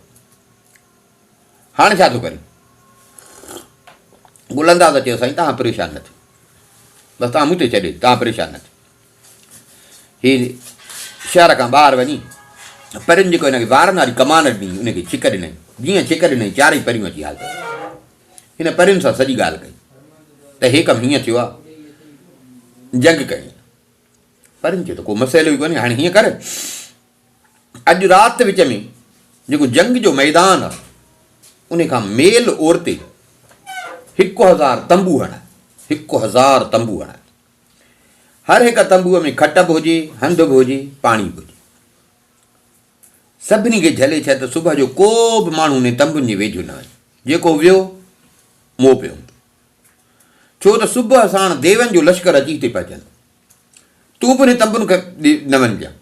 هاڻي ڇا ٿو ڪرين؟ گل انداز چيو سائين توهان پريشان نه ٿيو، بس توهان مون تي ڇڏي، توهان پريشان نه ٿيو. هي شهر کان ٻاهر وڃي پرين جيڪو هن کي وارن واري ڪمان ڏني ان کي ڇڪ ڏنائين. جيئن ڇڪ ڏنائين چارئي پريون اچي حاضر ٿيون. هن پرين سان سڄي ڳالهه ڪئي ته هي ڪم هيئن ٿيو آهي جنگ ڪرڻي آهي. پرين چيو ته ڪو مسئلو ئي ڪونهي هاڻي هيئن ڪر اڄ رات وچ ۾ جيڪو جنگ جو ميدان آهي ان کان ميل اورتي 1000 تنبو هڻائي 1000 تنبو هڻائي. هر هڪ تنبوء ۾ کٽ به هجي، هنڌ به هجي، پاڻي به هجي. سڀني کي جهلي ڇڏ ته صبح جو ڪو به ماڻهو انهن تنبن جي ويجهو نه وڃي. جيڪو ويو، مئو پيو هوندو. ڇو ته صبح ساڻ ديون جو لشڪر اچي هتي پهچندو. تون به انهن تنبن کي نه وڃجان.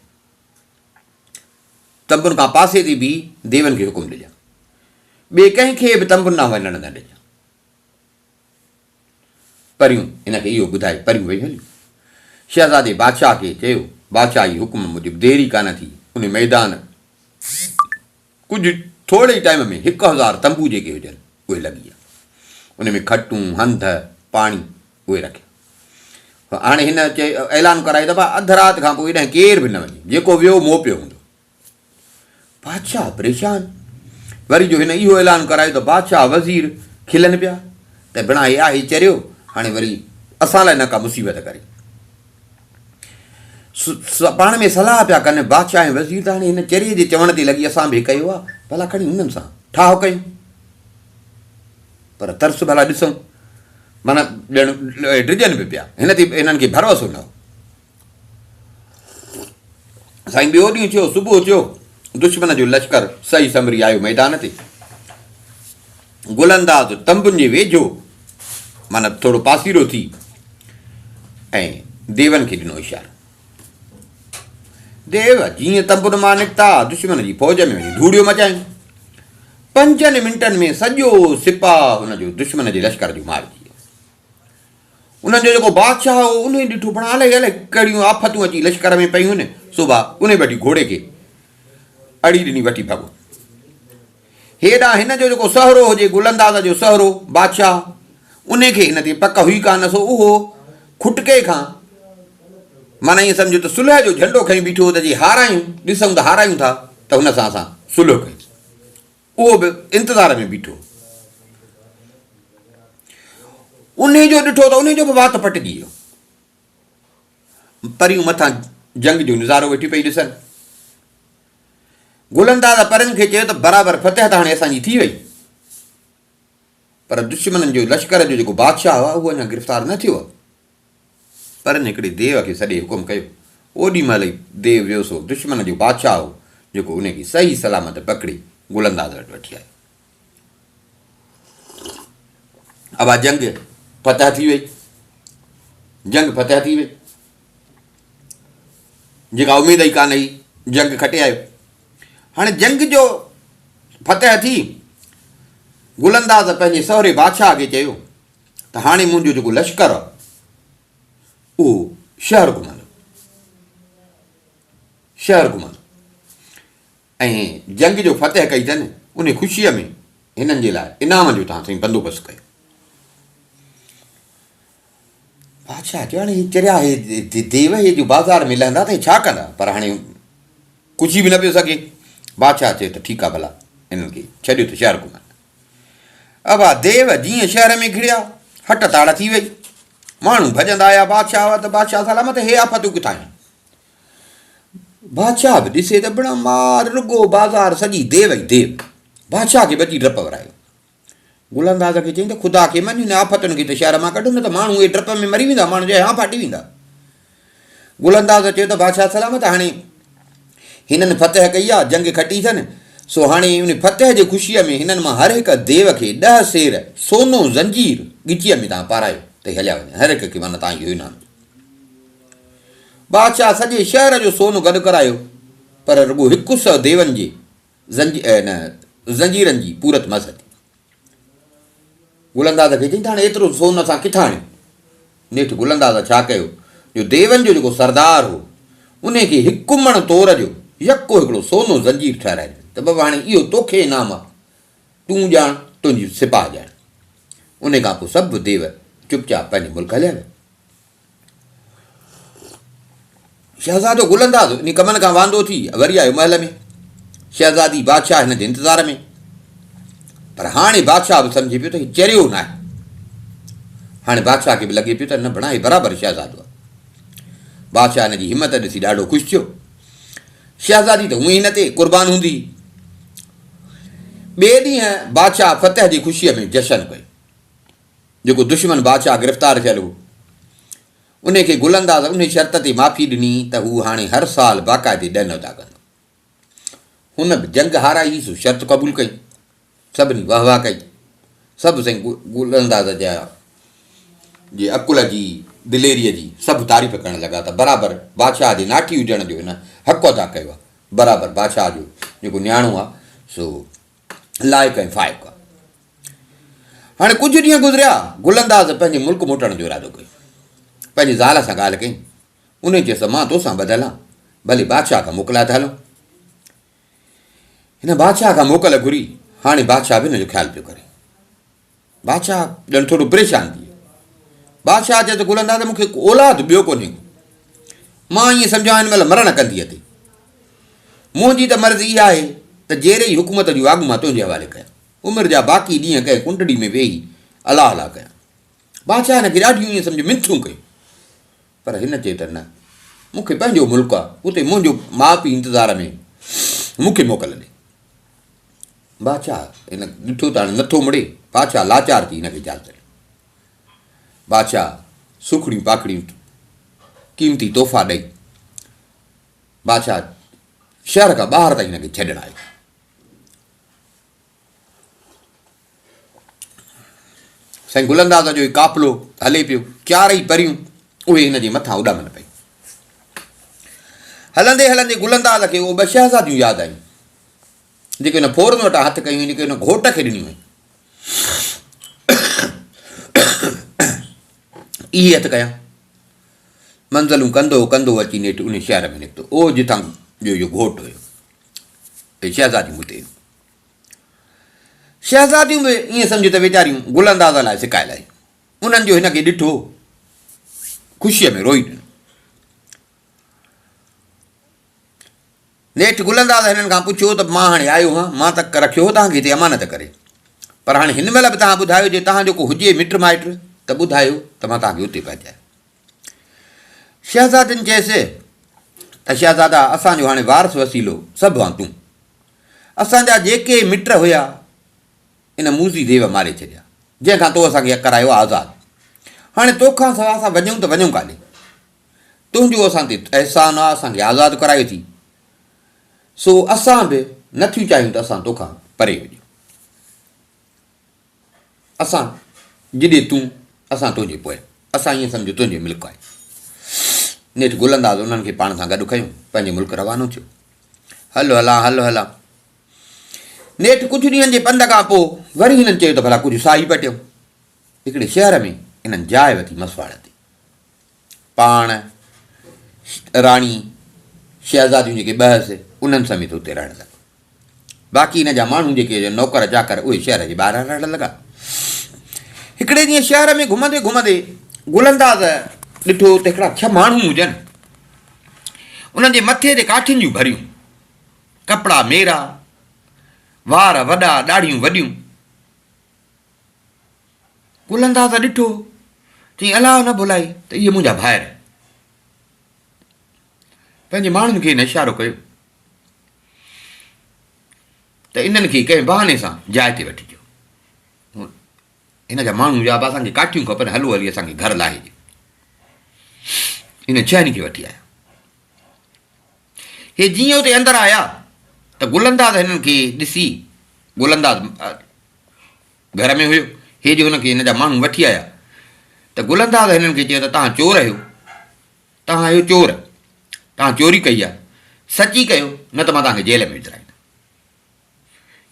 تنبن کان پاسي تي بيهي ديون کي حڪم ڏجان. ٻئي ڪنهن کي به تنبن ڏانهن وڃڻ نه ڏجان. پريون هن کي اهو ٻڌائي پريون ويون هليون. شهزادي بادشاهه کي چيو، بادشاهه جي حڪم موجب دير ئي ڪانه ٿي، ان ميدان ڪجهه ٿوري ئي ٽائيم ۾ 1000 تنبو جيڪي هجن اهي لڳي ويا. ان ۾ کٽون، هنڌ، پاڻي اهي رکيا. هاڻي هن اعلان ڪرايو ته ڀاء اڌ رات کان پوء هيڏانهن ڪير به نه وڃي، جيڪو ويو مئو پيو هوندو. بادشاهه پريشان. وري جو هن اهو اعلان ڪرايو ته بادشاهه وزير کلن پيا ته بڻا هي آهي چريو، هاڻي وري اسان لاء نه ڪا مصيبت ڪري. پاڻ ۾ صلاح پيا ڪن بادشاهه ۽ وزير ته هاڻي هن چريي جي چوڻ تي لڳي اسان به ڪيو آهي، ڀلا کڻي هنن سان ٺاهه ڪيون، پر ترس ڀلا ڏسون. معنيٰ ڄڻ ڊڄن به پيا، هن تي هنن کي ڀروسو نه هو. سائين ٻيو ڏينهن ٿيو، صبح ٿيو، دشمن جو لشڪر سهي سنڀري آيو ميدان تي. گل انداز تنبن جي ويجهو معنيٰ ٿورو پاسيرو ٿي ۽ ديون کي ڏنو اشارو. ديو جيئن تنبن مان نڪتا، دشمن جي فوج ۾ وڃي ڌوڙيو مچايائين. پنجن منٽن ۾ سڄو سپاهه هن جو دشمن جي لشڪر جو مارجي ويو. انهن جو جيڪو بادشاهه هو، انهي ڏٺو پڻ الائي الائي ڪهڙيون آفتون اچي لشڪر ۾ پيون آهن، سو ڀا انهي وٺي گهوڙي کي اڙي ڏني وٺي ڀڳو. هيڏانهن هن جو جيڪو سهرو هجي گل انداز جو سهرو بادشاهه، انهي کي هن تي پڪ هئي ڪانه، سو اهو کٽڪي کان معنيٰ ائين سمجهو ته صلح جو جهنڊو کڻي بيٺو هو ته جي هارايون، ڏسون ته هارايون ٿا ته هن سان اسان صلح ڪيون. اهو به انتظار ۾ بيٺو هو. انهي جو ڏٺو ته انهي جو به وات پٽجي ويو. پريون مٿان جنگ جو نظارو ويٺيون پئي ڏسن. گل انداز پرين کي چيو ته برابر فتح ته هاڻي اسان جي ٿي وئي، پر دشمنن جو لشڪر جو جيڪو بادشاهه هو اهو اڃا گرفتار نه ٿيو آهي. پرن هڪڙي ديو کي سڏي حڪم ڪيو. اوڏي مهل ئي ديو ويو سو دشمن جو بادشاهه هو، جيڪو انهي کي صحيح سلامت پڪڙي گل انداز وٽ وٺي آيو. ابا جنگ فتح ٿي وئي. جنگ فتح ٿي وئي. جيڪا اميد ئي ڪانه هئي، جنگ کٽي آيو. هاڻي جنگ جو فتح ٿي، گل انداز پنهنجي سهري بادشاهه کي چيو ته هاڻي منهنجو جيڪو لشڪر آهي اهو شهر گهمندو، شهر گهمندو ۽ جنگ جو فتح ڪئي اٿن ان خوشيء ۾ هنن جي لاء انعام جو توهان سائين بندوبست ڪيو. بادشاهه چيو هاڻي هي چريا هي ديو هي جو بازار ۾ لهندا ته هي ڇا ڪندا؟ پر هاڻي ڪجهه به نه پيو سگهي. بادشاهه چيو ته ٺيڪ آهي ڀلا هنن کي ڇڏيو ته شهر گهمن. ابا ديو جيئن شهر ۾ گهڙيا، هٽ تاڙ ٿي وئي. ماڻهو ڀڄندا آيا بادشاهه وٽ، بادشاهه سلامت هي آفتون ڪٿان آيون؟ بادشاهه به ڏسي ته بڻا مار رڳو بازار سڄي ديو ئي ديو. بادشاهه کي به اچي ڊپ ورايو. گل انداز کي چيائين ته خدا کي مڃ هن آفتن کي ته شهر مان ڪڍ نه ته ماڻهو اهي ڊپ ۾ مري ويندا، ماڻهن جا هيانء ڦاٽي ويندا. گل انداز چيو ته بادشاهه سلامت هاڻي هنن فتح ڪئي آ، جنگ کٽي اٿن، سو هاڻي ان فتح جي خوشيء ۾ هنن مان هر هڪ ديو کي ڏهه سير سونو زنجير ڳچيء ۾ توهان پارايو ته هي هليا وڃن، هر هڪ کي معنيٰ توهان اهو انعام ڏيو. بادشاهه سڄي شهر جو سون گڏ ڪرايو، پر رڳو هڪ سئو ديون جي زنجيرن جي پورت مس ٿي. گل انداز کي چيائين ته هاڻي ايترو سون اسان ڪٿان آڻيون؟ نيٺ گل انداز ڇا ڪيو جو ديون جو جيڪو سردار هو، انهي کي هڪ مڻ تور جو يڪو هڪڙو سونو زنجير ٺهرائي ڏنو ته بابا هاڻي اهو توکي انعام آ، تون ڄاڻ، تنهنجي سپاهه ڄاڻي. انهي کان پوء سڀ ديو چپ چاپ پنهنجي ملڪ هليا ويا. شهزادو گل انداز انهي ڪمن کان واندو ٿي وري آيو محل ۾. شهزادي بادشاهه هن جي انتظار ۾. پر هاڻي بادشاهه به سمجهي پيو ته هي چريو ناهي. هاڻي بادشاهه کي به لڳي پيو ته نه ڀڻا هي برابر شهزادو آهي. بادشاهه هن جي همت ڏسي ڏاڍو خوش ٿيو. شهزادي ته هونئن ئي هن تي قربان هوندي هئي. ٻئي ڏينهن بادشاهه فتح جي خوشيء ۾ جشن ڪيو. جيڪو دشمن بادشاهه گرفتار ٿيل هو، انهي کي گل انداز انهي شرط تي معافي ڏني ته هو هاڻي هر سال باقاعدي ڏن ادا ڪندو. هن به جنگ هارائي هئي سو شرط قبول ڪئي. سڀني واهه واهه ڪئي. سڀ سائين گل انداز جا جي عقل جي دليريء جي سڀ تعريف ڪرڻ لڳا ته برابر بادشاهه جي ناٺي هجڻ جو هن حق ادا ڪيو آهي. برابر بادشاهه جو جيڪو نياڻو آهي سو لائق ۽ فائق آهي. هاڻي ڪجهه ڏينهن گذريا، گل انداز پنهنجي ملڪ موٽڻ جو ارادو ڪيو. پنهنجي زال سان ڳالهه ڪئي. انهيء چيس ته مان توسان ٻڌل آهيان، ڀلي بادشاهه کان موڪلائي ٿا هلون. هن بادشاهه کان موڪل گهري. هاڻي بادشاهه به هن جو خيال پيو ڪري. بادشاهه ڄڻ ٿورو پريشان ٿي ويو. بادشاهه چيس ته گل انداز مون کي اولاد ٻيو ڪونهي ڪو. مان ائين سمجهان هن مهل مرڻ ڪنڌيء تي. منهنجي ته مرضي اها آهي ته جيئري ئي حڪومت جون واڳون مان تنهنجي حوالي ڪيان. عمر جا باقي ڏينهن ڪنهن ڪنڊڙي ۾ ويهي الله الله ڪيان. بادشاهه هن کي ڏاڍيون ائين سمجهه منٿون ڪيون. پر هن چيو ته نه، مون کي پنهنجو ملڪ آ، اتي منهنجو ماء پيء انتظار ۾ آهن، مون کي موڪل ڏي. بادشاهه هن ڏٺو ته هاڻي نٿو مڙي، بادشاهه لاچار ٿي هن کي اجازت ڏني. بادشاهه سوکڙيون پاکڙيون قيمتي تحفا ڏئي بادشاهه شهر کان ٻاهر تائين هن کي ڇڏڻ آيو. سائين گل انداز جو هي قافلو هلي پيو، چارئي پريون اهي هن جي مٿان اڏامن پيون. هلندي هلندي گل انداز کي اهي ٻه شهزاديون ياد آيون، جيڪي هن ڦورن وٽان هٿ ڪيون هيون، جيڪي هن گهوٽ کي ڏنيون هيون. اهي هٿ ڪيا. منزلون ڪندو ڪندو اچي نيٺ ان شهر ۾ نڪتو، اهو جتان جو اهو گهوٽ هيو. اهي شهزاديون اتي هيون. شهزاديون به ائين سمجهه ته ويچاريون گل انداز لاء سڪايل هيون. انهن جو هن کي ڏٺو، خوشيء ۾ روئي ڏنو. نيٺ گل انداز هنن کان پڇيو ته مان هاڻي آيو هان، مان ته رکيو هو توهان کي هتي امانت ڪري، پر هاڻي هن مهل به توهان ٻڌايو جي توهان جو ڪو هجي مٽ مائٽ ته ٻڌايو ته مان توهان کي اتي پهچايان. شهزادين چيس ته شهزادا اسان جو هاڻي وارث وسيلو سڀ آن تون. اسان جا جيڪي مٽ هيا ان موذي ديو ماري ڇڏيا، جنهن کان تو اسان کي ڪرايو آزاد. هاڻي توکان سواء اسان وڃون ته وڃون ڪاڏي؟ تنهنجو اسان تي احسان آ، اسان کي آزاد ڪرايو ٿي، سو اسان به نه ٿيون چاهيون ته اسان توکان پري هجون. اسان جڏي تون، اسان تنهنجي پويان. اسان ائين سمجهه تنهنجي ملڪ آهيون. نيٺ گل انداز انهن کي پاڻ سان گڏ کنيو، پنهنجي ملڪ روانو ٿيو. هل هلان، هل هلان. نيٺ ڪجهه ڏينهن جي پنڌ کان پوء وري هنن چيو ته ڀلا ڪجهه ساهي پٽيون. هڪڙي شهر ۾ هنن جاء وٺي مسواڙ تي. پاڻ، راڻي، شهزاديون جيڪي ٻه هئس، انهن سميت اتي رهڻ لڳو. باقي هن جا ماڻهو جيڪي نوڪر چاڪر اهي شهر جي ٻاهران رهڻ لڳا. هڪڙي ڏينهن شهر ۾ گهمندي گهمندي گل انداز ڏٺو ته هڪڙا ڇهه ماڻهو هجن. انهن جي مٿي تي ڪاٺين جون ڀريون، ڪپڙا ميرا، وار وڏا، ڏاڙهيون وڏيون. گل انداز ڏٺو، چيائين الله نه ڀلائي ته اهي منهنجا ڀائر. پنهنجي ماڻهن کي هن اشارو ڪيو. ته انهن کي ڪنهن بهاني سان جاء تي وٺي اچو. هن جا ماڻهو چيا ابا اسان کي ڪاٺيون کپن هلو هلي اسان کي گهر لاهي ڏيو. انهن ڇهن کي وٺي آيا. هي جيئن اتي اندر آيا ته گل انداز هنن کي ڏسي گل انداز گهر ۾ هيو. هي جو هن کي هن جا ماڻهو وٺي آيا ته گل انداز هنن کي چيو ته توهان چور آهيو. توهان آهيو چور. توهان چوري ڪئي آهي، سچي ڪيو نه ته مان توهان کي جيل ۾ وجهرائيندس.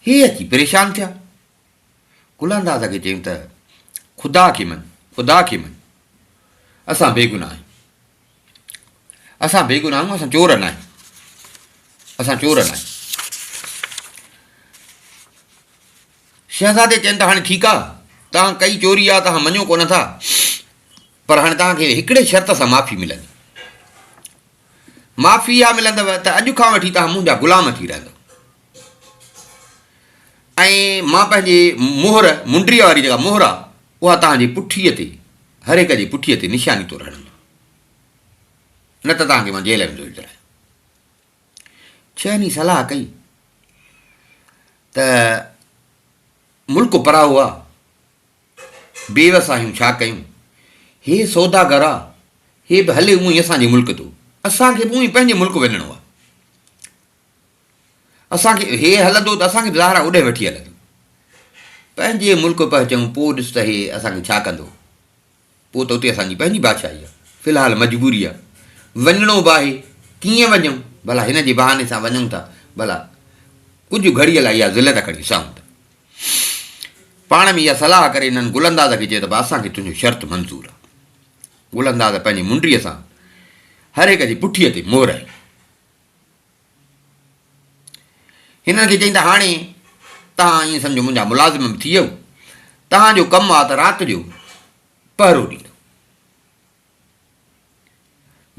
هي اچي پريشان ٿيا. گل انداز کي چيائون ته خدا کي مڃ، خدا کي مڃ، اسان بيگناهه آهيون. اسان بيگناهه آهيون، اسان چور نه آهيون. اسان چور نه آهيون. شهزادي چين ته هاڻي ٺيڪ آ، توهان ڪئي چوري آ، توهان مڃو ڪونه ٿا، پر هاڻي توهان کي هڪڙي شرط سان معافي ملندي. معافي اها ملندو ته اڄ کان وٺي توهان منهنجا غلام ٿي رهندو ۽ مان پنهنجي مهر، منڊيء واري جيڪا مهر آ، اها توهان جي پٺيء تي، هر هڪ جي پٺيء تي نشاني طور هڻندو، نه ته توهان کي مان جيل ۾ ٿو وجهرايان. چئني صلاح ڪئي ته ملڪ پرائو آ، بيوس آهيون ڇا ڪيون؟ هي سوداگر آ، هي به هلي اونئي اسان جي ملڪ ٿو، اسان کي به اونئي پنهنجي ملڪ وڃڻو آ. اسان کي هي هلندو ته اسان کي به ظاهر آ اوڏانهن وٺي هلندو. پنهنجي ملڪ پهچون پوء ڏس ته هي اسان کي ڇا ڪندو. پوء ته اتي اسان جي پنهنجي بادشاهي آ. في الحال مجبوري آ. وڃڻو به آهي. ڪيئن وڃون؟ ڀلا هن جي بهاني سان وڃون ٿا. ڀلا ڪجهه گهڙيء لاء اها ذلت کڻي سهون ٿا. پاڻ ۾ اها صلاح ڪري هنن گل انداز کي چيو ته ڀا اسان کي تنهنجو شرط منظور آ. گل انداز پنهنجي منڊيء سان هر هڪ جي پٺيء تي مهر هنئي. هنن کي چيائين ته هاڻي توهان ائين سمجهو منهنجا ملازم به ٿي ويو، توهان جو ڪم آ ته رات جو پهرو ڏيندو.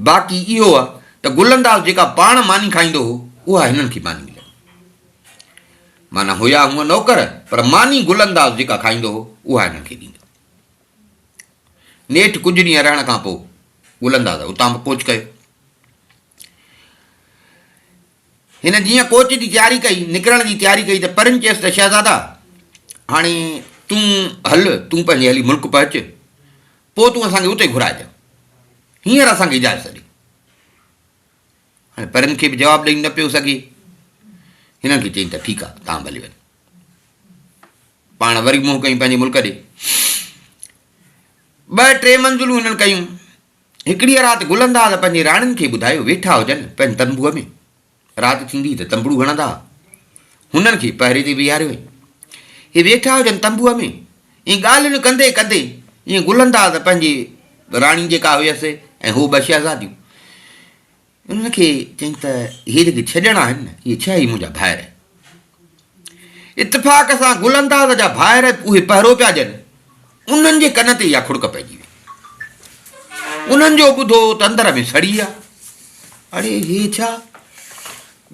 باقي اهو آ ته گل انداز جيڪا پاڻ ماني کائيندو هو، اها هنن کي ماني ملندي. معنيٰ هيا هونء نوڪر، پر ماني گل انداز جيڪا کائيندو هو، اها هنن کي ڏيندو. نيٺ ڪجهه ڏينهن رهڻ کان پوء گل انداز اتان به ڪوچ ڪيو. هن جيئن ڪوچ جي تياري ڪئي، نڪرڻ جي تياري ڪئي ته پرين چيس ته شهزادا! هاڻي تون هل، تون پنهنجي هلي ملڪ پهچ، پوء تون اسان کي اتي گهرائجان. هينئر اسان کي اجازت ڏي. هاڻي پرين کي به جواب ڏئي نه پيو سگهي. هنن کي چيائين ته ٺيڪ آهي، توهان ڀلي وڃو. پاڻ وري منهن ڪيائين پنهنجي ملڪ ڏي. ٻه ٽي منزلون هنن ڪيون. هڪڙيء رات گل انداز پنهنجي راڻين کي ٻڌايو، ويٺا هجن پنهنجي تنبوء ۾. رات ٿيندي ته تنبڙو هڻندا ها. هنن کي پهري تي بيهاريو ويو. هي ويٺا هجن تنبوء ۾. ائين ڳالهين ڪندي ڪندي ائين گل انداز پنهنجي راڻي جيڪا هيس ۽ هو ٻه شهزاديون. انهن کي چيائين ته هي جيڪي ڇهه ڄڻا آهن نه، اهي ڇهه ئي منهنجا ڀائر آهن. اتفاق سان گل انداز جا ڀائر اهي پهرو پيا ڏين، انهن جي ڪن تي اها کڙڪ پئجي وئي. انهن جو ٻڌو ته اندر ۾ سڙي ويا. اڙي هي ڇا؟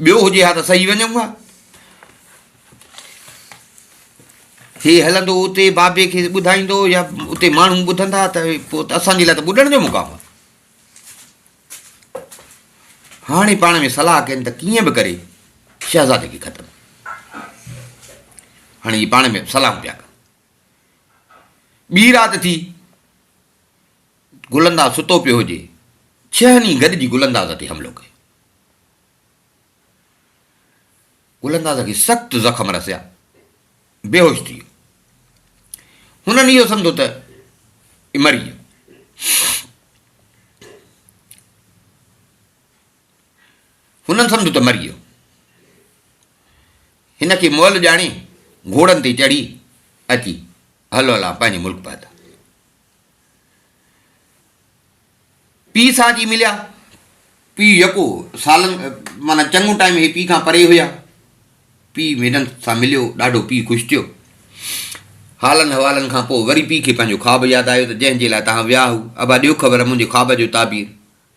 ٻيو هجي ها ته سهي وڃون ها. هي هلندو اتي بابي کي ٻڌائيندو يا اتي ماڻهو ٻڌندا ته پوء ته اسان جي لاء ته ٻڏڻ جو مقام آهي. هاڻي پاڻ ۾ صلاح ڪين ته ڪيئن به ڪري شهزادي کي ختم هاڻي هي پاڻ ۾ صلاحون پيا ڪن. ٻي رات ٿي، گل انداز ستو پيو هجي، ڇهن ئي گڏجي گل انداز تي حملو ڪيو. گل انداز کي سخت زخم رسيا، بيهوش ٿي ويو. هنن اهو سمجهيو ته مري ويو. هنن سمجهيو ته مري ويو. هن کي مئل ڄاڻي گهوڙن تي چڙهي اچي هلو هلان پنهنجي ملڪ پهتا. پيء سان اچي مليا. پيء يڪو سالن معنيٰ چڱو ٽائيم هي پيء کان پري هيا. پيء هنن سان مليو، ڏاڍو پيء خوش ٿيو. حالن حوالن کان پوء وري پيء کي پنهنجو خواب ياد آيو ته جنهن جي لاء توهان ويا هو، ابا ڏيو خبر منهنجي خواب جو تعبير.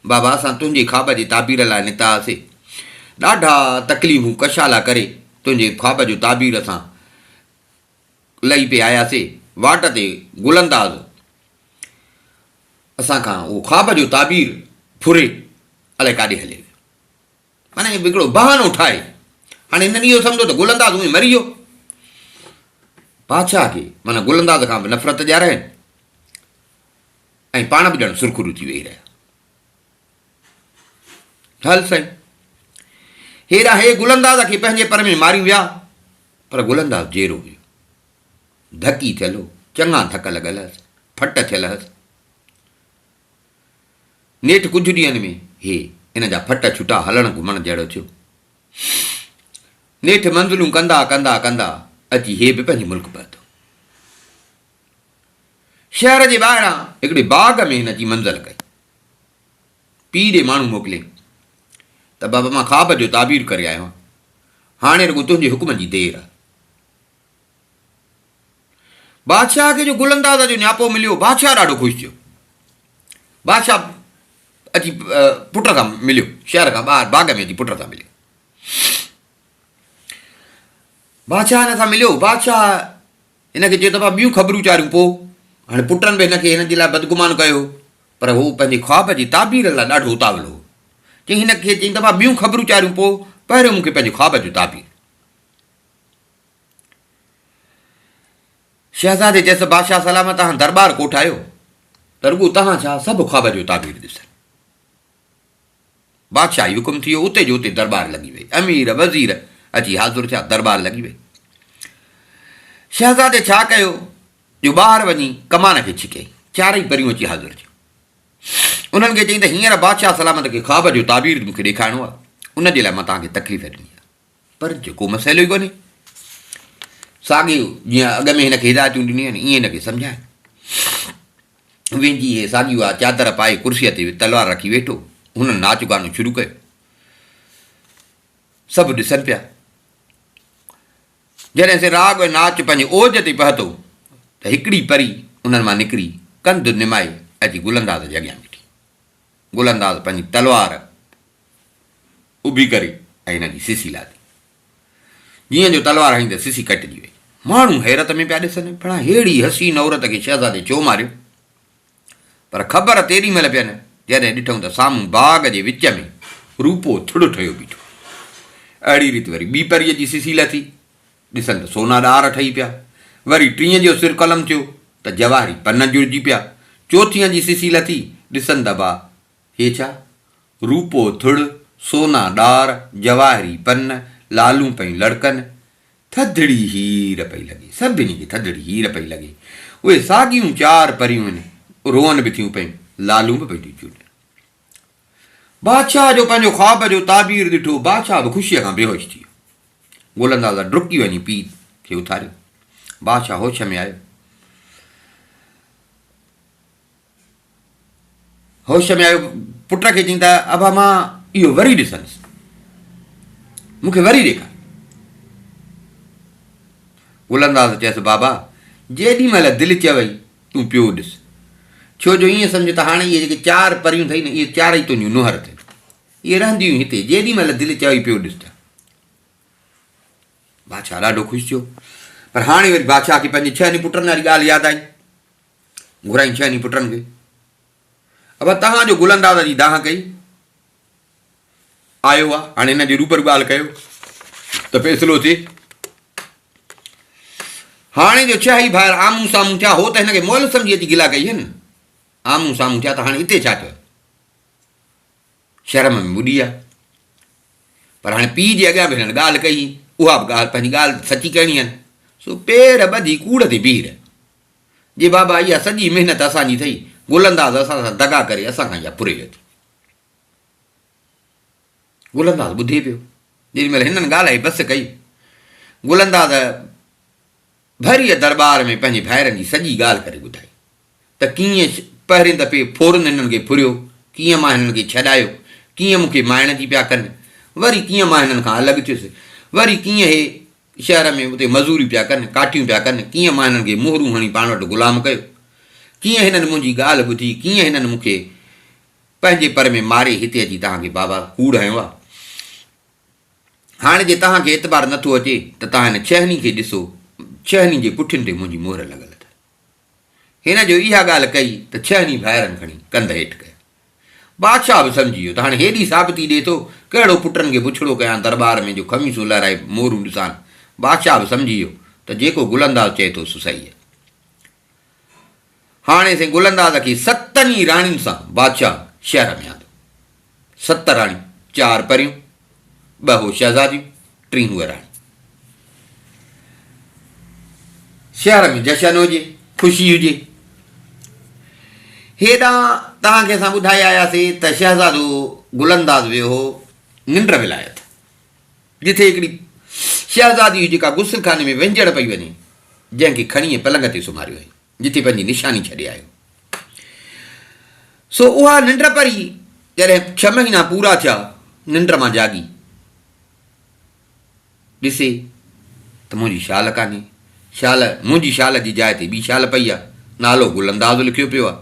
بابا اسان تنهنجي خواب جي تعبير لاء نڪتا هئاسي. ڏاڍا تڪليفون ڪشالا ڪري تنهنجي خواب جو تعبير اسان لهي پئي آياسي. واٽ تي گل انداز اسان کان اهو خواب جو تعبير ڦري الائي ڪاڏي هلي ويو. معنيٰ هڪڙو بهانو ٺاهي. هاڻي هنن اهو سمجهيو ته گل انداز اونئي مري ويو. بادشاهه کي معنيٰ گل انداز کان به نفرت ڏيارائين ۽ پاڻ به ڄڻ سرخرو ٿي ويهي رهيا. هل سائين. هيڏانهن هي گل انداز کي پنهنجي پر ۾ ماريون ويا، پر گل انداز جيئرو هيو. ڌڪي ٿيل هو، چڱا ڌڪ لڳل هئس، ڦٽ ٿيل هئس. نيٺ ڪجهه ڏينهن ۾ هي هن جا ڦٽ ڇٽا هلڻ گهمڻ جهڙو ٿيو. نيٺ منزلون ڪندا ڪندا ڪندا اچي هي به پنهنجي ملڪ پهتو. شهر جي ٻاهران هڪڙي باغ ۾ هن اچي منزل ڪئي. پيء ڏي ماڻهو موڪليائين ته بابا مان خواب جو تعبير ڪري آيو آهيان، هاڻي رڳو تنهنجي حڪم جي دير آهي. بادشاهه کي جو گل انداز جو نياپو مليو، بادشاهه ڏاڍو خوش ٿيو. بادشاهه اچي پٽ سان مليو، شهر کان ٻاهر باغ ۾ اچي پٽ سان مليو. بادشاهه هن سان مليو، بادشاهه هن کي چيو ته ٻيون خبرون چاريون پوء. هاڻي پٽن به هن کي هن جي لاء بدگمان ڪيو، پر هو پنهنجي خواب جي تعبير لاء ڏاڍو اتاولو هو. چيائين هن کي چيائين ته ٻيون خبرون چاريون پوء، پهريون مون کي پنهنجي خواب جو تعبير. شهزادي چيس ته بادشاهه سلامت توهان درٻار ڪوٺايو ته رڳو توهان ڇا سڀ خواب جو تعبير ڏسن. بادشاهي حڪم ٿي ويو، اتي جو اتي درٻار لڳي وئي. امير وزير اچي حاضر ٿيا، درٻار لڳي وئي. شهزادي ڇا ڪيو جو ٻاهر وڃي ڪمان کي ڇڪيائين. چارئي پريون اچي حاضر ٿيون. انهن کي چيائين ته هينئر بادشاهه سلامت کي خواب جو تعبير مون کي ڏيکارڻو آهي، ان جي لاء مان توهان کي تڪليف ڏني آهي. پر جيڪو مسئلو ئي ڪونهي. ساڳيو جيئن اڳ ۾ هن کي هدايتون ڏنيون آهن، ائين هن کي سمجهائي. ويندي هي ساڳي اها چادر پائي ڪرسيء تي تلوار رکي ويٺو. هنن ناچ گانو شروع ڪيو. سڀ ڏسن پيا. جڏهن سي راڳ ۽ ناچ پنهنجي اوج تي پهتو ته هڪڙي پري انهن مان نڪري ڪنڌ نمائي اچي گل انداز جي اڳيان بيٺي. گل انداز پنهنجي تلوار اڀي ڪري ۽ هن جي سسي لاٿي. جيئن جو تلوار هنئي ته سسي ڪٽجي وئي. ماڻهو حيرت ۾ پيا ڏسن، ڀلا ههڙي حسين عورت کي شهزادي ڇو ماريو؟ پر خبر تيڏي مهل پين، جڏهن ڏٺائون ته سامهون باغ جي وچ ۾ روپو ٿڙ ٺهيو بيٺو آهي. اهڙي ريت وري ٻي پريء جي سسي لٿي. ڏسن ته سونا ڏار ٺهي پيا. وري ٽينء جو سر قلم ٿيو ته جواهري پن جڙجي پيا. چوٿينء جي سسي لٿي، ڏسن ته با هي ڇا؟ روپو ٿڙ، سونا ڏار، جواهري پن، لالون پيون لڙڪن. ٿڌڙي هير پئي لڳي. سڀني کي ٿڌڙي هير پئي لڳي. اهي ساڳيون چار پريون هن، روئن به ٿيون پيون، لالون به پيون ٿيون چونڊن. بادشاهه جو پنهنجو خواب جو تعبير ڏٺو، بادشاهه به خوشيء کان بيهوش ٿي ويو. گل انداز ڊڪي وڃي پيء کي اٿاريو. بادشاهه هوش ۾ آيو. هوش ۾ آيو، پٽ کي چيائين ته ابا مان اهو وري ڏسندس، مون کي وري ڏيکار. گل انداز چيس بابا جيڏي مهل دل چوئي تون پيو ڏس، ڇو جو ائين سمجهه ته هاڻي اهي جيڪي چار پريون اٿئي نه اهي چارئي تنهنجون نونهر اٿئي، اهي رهنديون هتي، جيڏي مهل دل چوئي پيو ڏس ته. بادشاهه ڏاڍو خوش ٿيو، پر هاڻي وري بادشاهه کي پنهنجي ڇهن پٽن واري ڳالهه ياد آئي. گهرائين ڇهن ئي پٽن کي. ابا توهان جو گل انداز جي دانهن ڪئي آيو آ، هاڻي هن جي روبرو ڳالهه ڪيو ته فيصلو ٿئي. هاڻي جو ڇهه ئي ڀائر آمهون سامهون ٿيا، هو ته هن کي مئل سمجهي اچي گلا ڪئي هن. آمهون سامهون ٿيا ته هاڻي اتي ڇا ٿيو؟ شرم ۾ ٻڏي ويا. پر هاڻي پيء جي اڳيان به هنن ڳالهه ڪئي، اها به ڳالهه پنهنجي ڳالهه سچي ڪرڻي هن. سو پير ٻڌي ڪوڙ تي بيهي رهيو. جي بابا اها سڄي محنت اسان جي ٿئي، گل انداز اسان سان دغا ڪري اسان کان اها پري ويو ٿي. گل انداز ٻڌي پيو. جيڏي مهل هنن ڳالهائي بس ڪئي، گل انداز ڀريء درٻار ۾ پنهنجي ڀائرن جي سڄي ڳالهه ڪري ٻڌائي ته ڪيئن پهرين دفعي ڦورن هنن کي ڦريو، ڪيئن مان هنن کي ڇڏايو، ڪيئن مون کي مائڻ جي پيا ڪن، وري ڪيئن مان هنن کان الڳ ٿيس، وري ڪيئن هي شهر ۾ اتي مزوري پيا ڪن، ڪاٺيون پيا ڪن، ڪيئن مان هنن کي مهرون هڻي پاڻ وٽ غلام ڪيو، ڪيئن هنن منهنجي ڳالهه ٻڌي، ڪيئن هنن مون کي پنهنجي پر ۾ ماري هتي اچي توهان کي بابا ڪوڙ هنيو آ. هاڻ جي توهان کي اعتبار نه ٿو اچي ته توهان هن ڇهني کي ڏسو، ڇهني جي پٺين تي منهنجي مهر لڳل اٿن. هن جو اها ڳالهه ڪئي ته ڇهني ڀائرن کڻي ڪنڌ هيٺ ڪيا. بادشاهه به سمجهي ويو ته هاڻي هيڏي ثابتي ڏئي ٿو، ڪهڙو پٽن کي بڇڙو ڪيان درٻار ۾ جو خميسون لهرائي مورون ڏسان. بادشاهه به سمجهي ويو ته جيڪو گل انداز چئي ٿو سو صحيح آهي. هاڻي سائين گل انداز کي ستن ئي راڻين سان بادشاهه شهر ۾ آندو. ست راڻيون، چار پريون، ٻه هو شهزاديون، ٽين هوء راڻي. شهر ۾ جشن هجي، خوشي هجي. هيڏانهن توهان کي اسان ٻڌائي آياسي ته شهزادو گل انداز ويو هو ننڊ ولايت، جتي هڪڙي شهزادي هئي جيڪا غسل خاني ۾ وهنجڻ پئي وڃي، جنهن کي کڻي پلنگ تي سمهاريو هئائين، جتي پنهنجي نشاني ڇڏي آيو. سو اها ننڊ پري جڏهن ڇهه مهينا پورا ٿيا، ننڊ مان جاڳي ڏسي ته منهنجي شال ڪانهي. شال، منهنجي شال جي جاء تي ٻي شال پئي آ. نالو گل انداز لکيو پيو آ.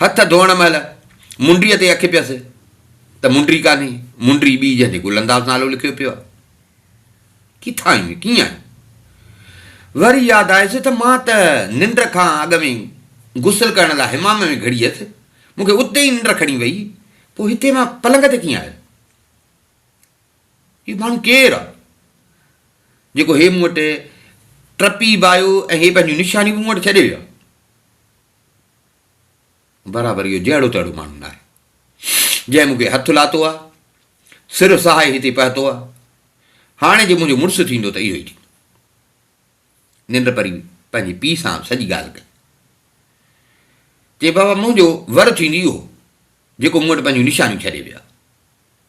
هٿ ڌوئڻ مهل منڊيء تي اک پيس ته منڊي ڪانهي. منڊي ٻي جنهن تي گل انداز نالو لکيو پيو آ. ڪٿان آيون ڪيئن آيون؟ وري ياد آيس ته مان ته ننڊ کان اڳ ۾ غسل ڪرڻ لاء حمام ۾ گهڙي هيس. مون کي اتي ئي ننڊ کڻي وئي. پوء هتي مان پلنگ تي ڪيئن آيس؟ هي ماڻهو ڪير آ جيڪو هي مون وٽ ٽپي به آيو ۽ هي پنهنجون نشانيون به مون وٽ ڇڏي ويو آ. برابر اهو جهڙو تهڙو ماڻهو ناهي جنهن مون کي هٿ لاتو آ، سر سهائي هتي پهتو آ. هاڻي جي منهنجو مڙس ٿيندو ته اهو ئي ٿيندو. ننڊ پري پنهنجي پيء سان سڄي ڳالهه ڪئي. چي بابا منهنجو ور ٿيندي اهو جيڪو مون وٽ پنهنجون نشانيون ڇڏي ويو آ.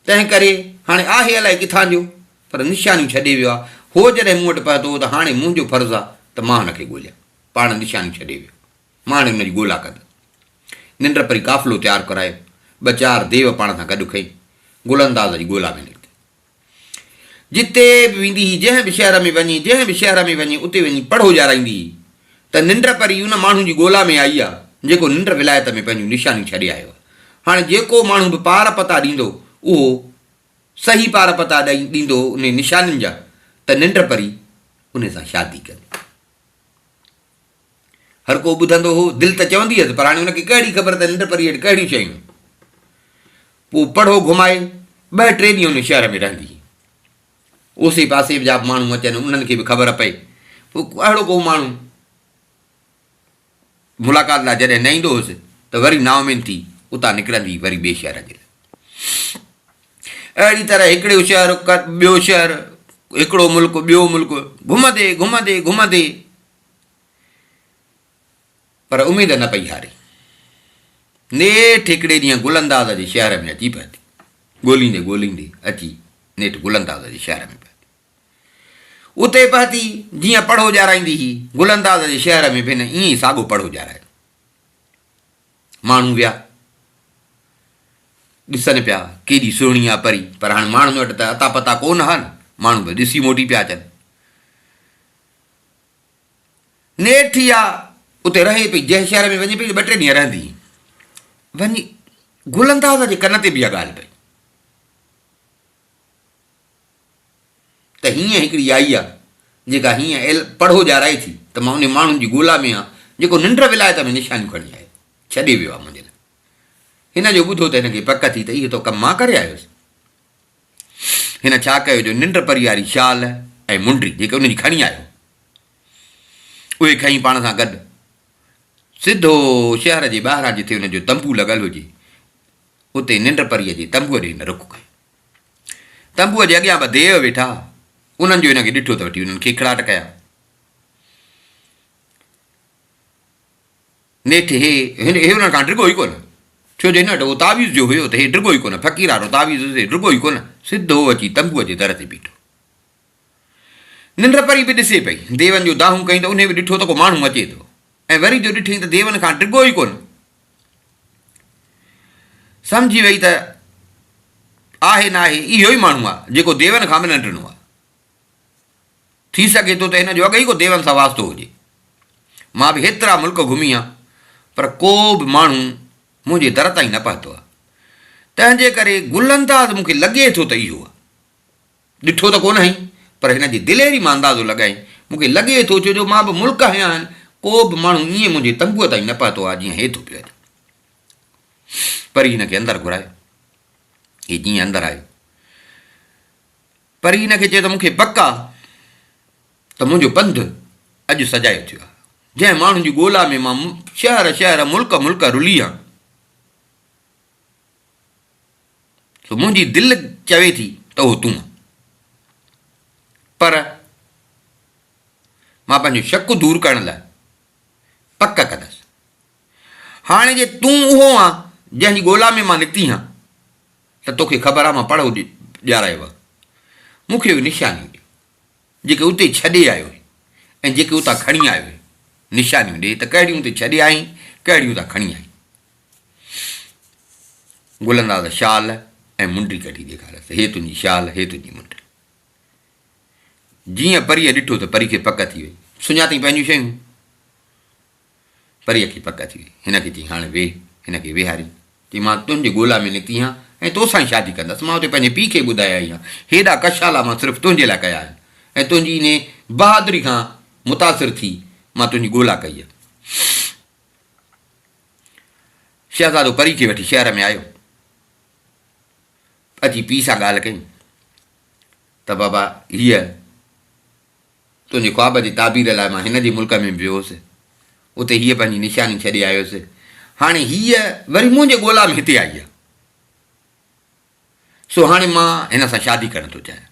تنهن ڪري هاڻي آهي الائي ڪٿان جو، پر نشانيون ڇڏي ويو آ. هو جڏهن مون وٽ پهتو هو ته هاڻي منهنجو فرض آ ته مان هن کي ڳوليان. پاڻ نشانيون ڇڏي ويو. مان هاڻي ان جي ڳولا ڪندس. ننڊ پري قافلو تيار ڪرايو. ٻه چار ديو پاڻ سان گڏ کنئي گل انداز جي ڳولا ۾ نڪتي. جتي به ويندي هئي، جنهن به شهر ۾ وڃي، جنهن به شهر ۾ وڃي، اتي وڃي پڙهو ڄارائيندي هئي ته ننڊ پري ان ماڻهو جي ڳولا ۾ آئي آ، جيڪو ننڊ ولايت ۾ پنهنجون نشانيون ڇڏي آيو آ. هاڻي جيڪو ماڻهو به پار پتا ڏيندو، اهو صحيح پار پتا ڏيندو انهي نشانين جا ته ننڊ پري انهي سان شادي ڪندي. هر ڪو ٻڌندو هو، دل ته چوندي هيس، پر هاڻي ان کي ڪهڙي خبر ته ننڊ پريء هيٺ ڪهڙيون شيون آهن. پوء پڙهو گهمائي، ٻه ٽي ڏينهن ان شهر ۾ رهندي هئي. اوسي پاسي جا به ماڻهو اچن، انهن کي به خبر پئي. پوء اهڙو ڪو ماڻهو ملاقات لاء جڏهن نه ايندو هوس ته وري نااميد ٿي اتان نڪرندي هئي وري ٻئي شهر جي لاء. اهڙي طرح هڪڙو شهر، ٻيو شهر، هڪڙو ملڪ، ٻيو ملڪ، گهمندي گهمندي گهمندي پر اميد نه پئي هاري. نيٺ هڪڙي ڏينهن گل انداز جي شهر ۾ اچي پهتي. ڳوليندي ڳوليندي اچي نيٺ گل انداز جي شهر ۾ پهتي. اتي پهتي جيئن پڙهو ڄارائيندي هئي، گل انداز جي شهر ۾ به هن ائين ئي ساڳو پڙهو ڄارايو. ماڻهو ويا ڏسن پيا، ڪيڏي سهڻي آ پري، پر هاڻي ماڻهن وٽ ته اتا پتا ڪو نه ها نه، ماڻهو به ڏسي موٽي پيا اچن. نيٺ اها اتي رهي پئي، جنهن شهر ۾ وڃي پئي ته ٻه ٽي ڏينهن رهندي. وڃي گل انداز جي ڪن تي به اها ڳالهه پئي ته هيئن هڪڙي آئي آ، جيڪا هيئن ايل پڙهو ڄارائي ٿي ته مان انهي ماڻهن جي ڳولا ۾ آن، جيڪو ننڊ ولايت ۾ نشانيون کڻي آيو، ڇڏي ويو آ منهنجي لاء. هن جو ٻڌو ته هن کي پڪ ٿي ته اهو ته ڪم مان ڪري آيس. هن ڇا ڪيو جو ننڊ پرياري شال ۽ منڊي جيڪي ان جي کڻي آيو اهي کڻي پاڻ سان گڏ سڌو شهر جي ٻاهران جتي ان جو تنبو لڳل هجي اتي ننڊ پريء جي تنبوء ڏي هن رخ ڪيو. تنبوء جي اڳيان ٻه ديو ويٺا انهن جو هن کي ڏٺو ته وٺي انهن کيکڙاٽ ڪيا. نيٺ هي هن هي انهن کان ڊڳو ئي ڪونه، ڇو جو هن وٽ اهو تعويذ جو هيو ته هي ڊڳو ئي ڪونه، فقير وارو تعويذ هيس، هي ڊڳو ئي ڪونه، سڌو اچي تنبوء جي در تي بيٺو. ننڊ پري به ڏسي پئي، ديون جو دانهون ڪيائين ته انهي به ڏٺو ته ڪو ماڻهو اچي ٿو ۽ وري جو ڏٺئين ته ديون کان ڊڳو ئي ڪونه. سمجهي وئي ته آهي ناهي اهو ئي ماڻهو آهي، جيڪو ديون کان به نه ڊنو آهي. ٿي سگهي ٿو ته هن جو اڳ ئي ڪو ديون سان واسطو هجي. مان به هيترا ملڪ گهمي آن، پر ڪو به ماڻهو منهنجي در تائين نه پهتو آهي. تنهن جي ڪري گل انداز مون کي لڳي ٿو ته اهو آهي. ڏٺو ته ڪونه هئين، پر هن جي دليري مان اندازو لڳائين. مون کي لڳي ٿو ڇو جو مان به ملڪ هنيا آهن، ڪو به ماڻهو ائين منهنجي تنبوء تائين نه پهتو آهي جيئن هي ٿو پيو اچي. پري هن کي اندر گهرايو. هي جيئن اندر آيو. پري هن کي چيو ته مون کي پڪ آ ته منهنجو پنڌ اڄ سجايو ٿيو آ. جنهن ماڻهن جي ڳولا ۾ مان شهر شهر ملڪ ملڪ رلي آن، سو منهنجي دل چوي ٿي ته اهو تون آن. پر مان پنهنجو شڪ دور ڪرڻ لاء پڪ ڪندس. هاڻي جي تون اهو آن جنهن جي ڳولا ۾ مان نڪتي هان، ته توکي خبر آ مان پڙهو ڏيارايو آ. مون کي اهي نشانيون ڏي، جيڪي اتي ڇڏي آيو هين ۽ جيڪي اتان کڻي آيو هين. نشانيون ڏي ته ڪهڙيون اتي ڇڏي آئين، ڪهڙيون اتان کڻي آئين. گل انداز شال ۽ منڊي ڪڍي ڏيکاريس ته هي تنهنجي شال، هي تنهنجي منڊي. جيئن پريء ڏٺو ته پري کي پڪ ٿي وئي. سڃاتئين پنهنجون شيون. پريء کي پڪ ٿي وئي. هن کي چيائين، هاڻي ويهه. هن کي ويهاريائين. چيائين، مان تنهنجي ڳولا ۾ نڪتي آهيان ۽ توسان ئي شادي ڪندس. مان اتي پنهنجي پيء کي ٻڌائي آئي آهيان. هيڏا ڪشالا مان صرف تنهنجي لاء ڪيا آهن ۽ تنهنجي انهيء بهادري کان متاثر ٿي مان تنهنجي ڳولا ڪئي آهي. شهزادو پري کي وٺي شهر ۾ آيو. اچي پيء سان ڳالهه ڪيائين ته بابا هيء تنهنجي خواب جي تعبير لاء مان هن جي ملڪ ۾ به ويو هوس. اتي هيء پنهنجي نشاني ڇڏي آيو هوس. هاڻي هيء وري منهنجي ڳولا ۾ هتي آئي آهي. سو هاڻي مان هن سان شادي ڪرڻ ٿو چاهيان.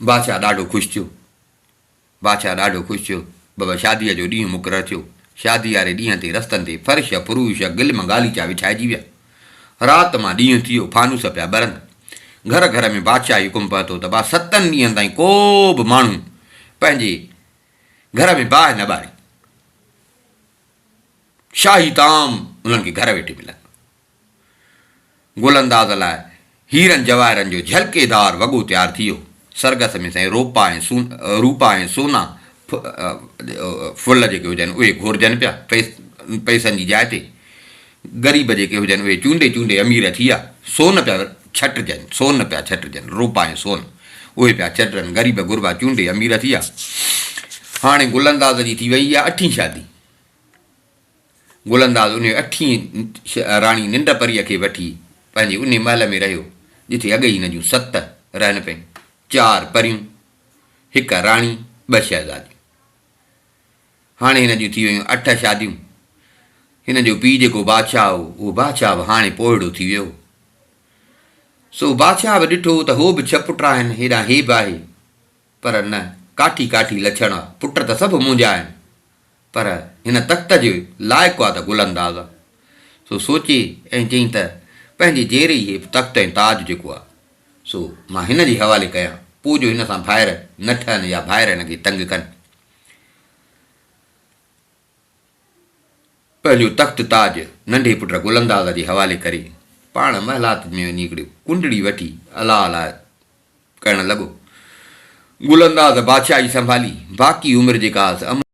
بادشاهه ڏاڍو خوش ٿيو. بادشاهه ڏاڍو خوش ٿيو. بابا شاديء جو ڏينهن مقرر ٿيو. شاديء واري ڏينهن تي رستن تي فرش، فروش، گلم غاليچا وڇائجي ويا. رات مان ڏينهن ٿي ويو، فانوس پيا ٻرن. گهر گهر ۾ بادشاهي حڪم پهتو ته با ستن ڏينهن تائين ڪو به ماڻهو پنهنجي گهر ۾ باهه نه ٻاري. شاهي طعام انهن کي گهر ويٺي ملندو. گل انداز لاء هيرن جواهرن جو جهلڪيدار وڳو تيار ٿي ويو. سرگس ۾ سائين روپا ۽ روپا ۽ سونا ڦل جيڪي هجن اهي گهورجن پيا پئسن جي جاء تي. غريب جيڪي هجن اهي چونڊي چونڊي امير ٿي ويا. سون پيا ڇٽجن، سون پيا ڇٽجن، روپا ۽ سون اهي پيا ڇٽجن، غريب غربا چونڊي امير ٿي ويا. هاڻي گل انداز جي ٿي وئي اها اٺين شادي. گل انداز انهيء اٺين راڻي ننڊ پريء کي وٺي پنهنجي انهي محل ۾ رهيو، جتي اڳ ئي هن جون ست رهن پيون، چار پريون، هڪ راڻي، ٻه شهزاديون. هاڻي هن جون ٿي ويون اٺ شاديون. هن جو پيء جيڪو بادشاهه هو، اهو بادشاهه به هاڻي پوئڙو ٿي ويو هو. سو بادشاهه به ڏٺو ته هو به ڇهه پٽ آهن، هيڏانهن هي به آهي، پر نه، ڪاٺي ڪاٺي لڇڻ آ، پٽ ته سڀ منهنجا آهن، پر هن تخت جي لائق آ ته گل انداز آ. سو سوچي ۽ چئين ته پنهنجي جيئري ئي هي تخت ۽ تاج جيڪو آ، سو مان هن جي حوالي ڪيان، پوء جو هن سان ڀائر نه ٺهن يا ڀائر هن کي تنگ ڪن. پنهنجو تخت تاج ننڍي پٽ گل انداز جي حوالي ڪري، پاڻ محلات ۾ وڃي هڪڙي ڪنڊڙي وٺي الله الله ڪرڻ لڳو. گل انداز بادشاهي سنڀالي، باقي عمر جيڪا هئس امن.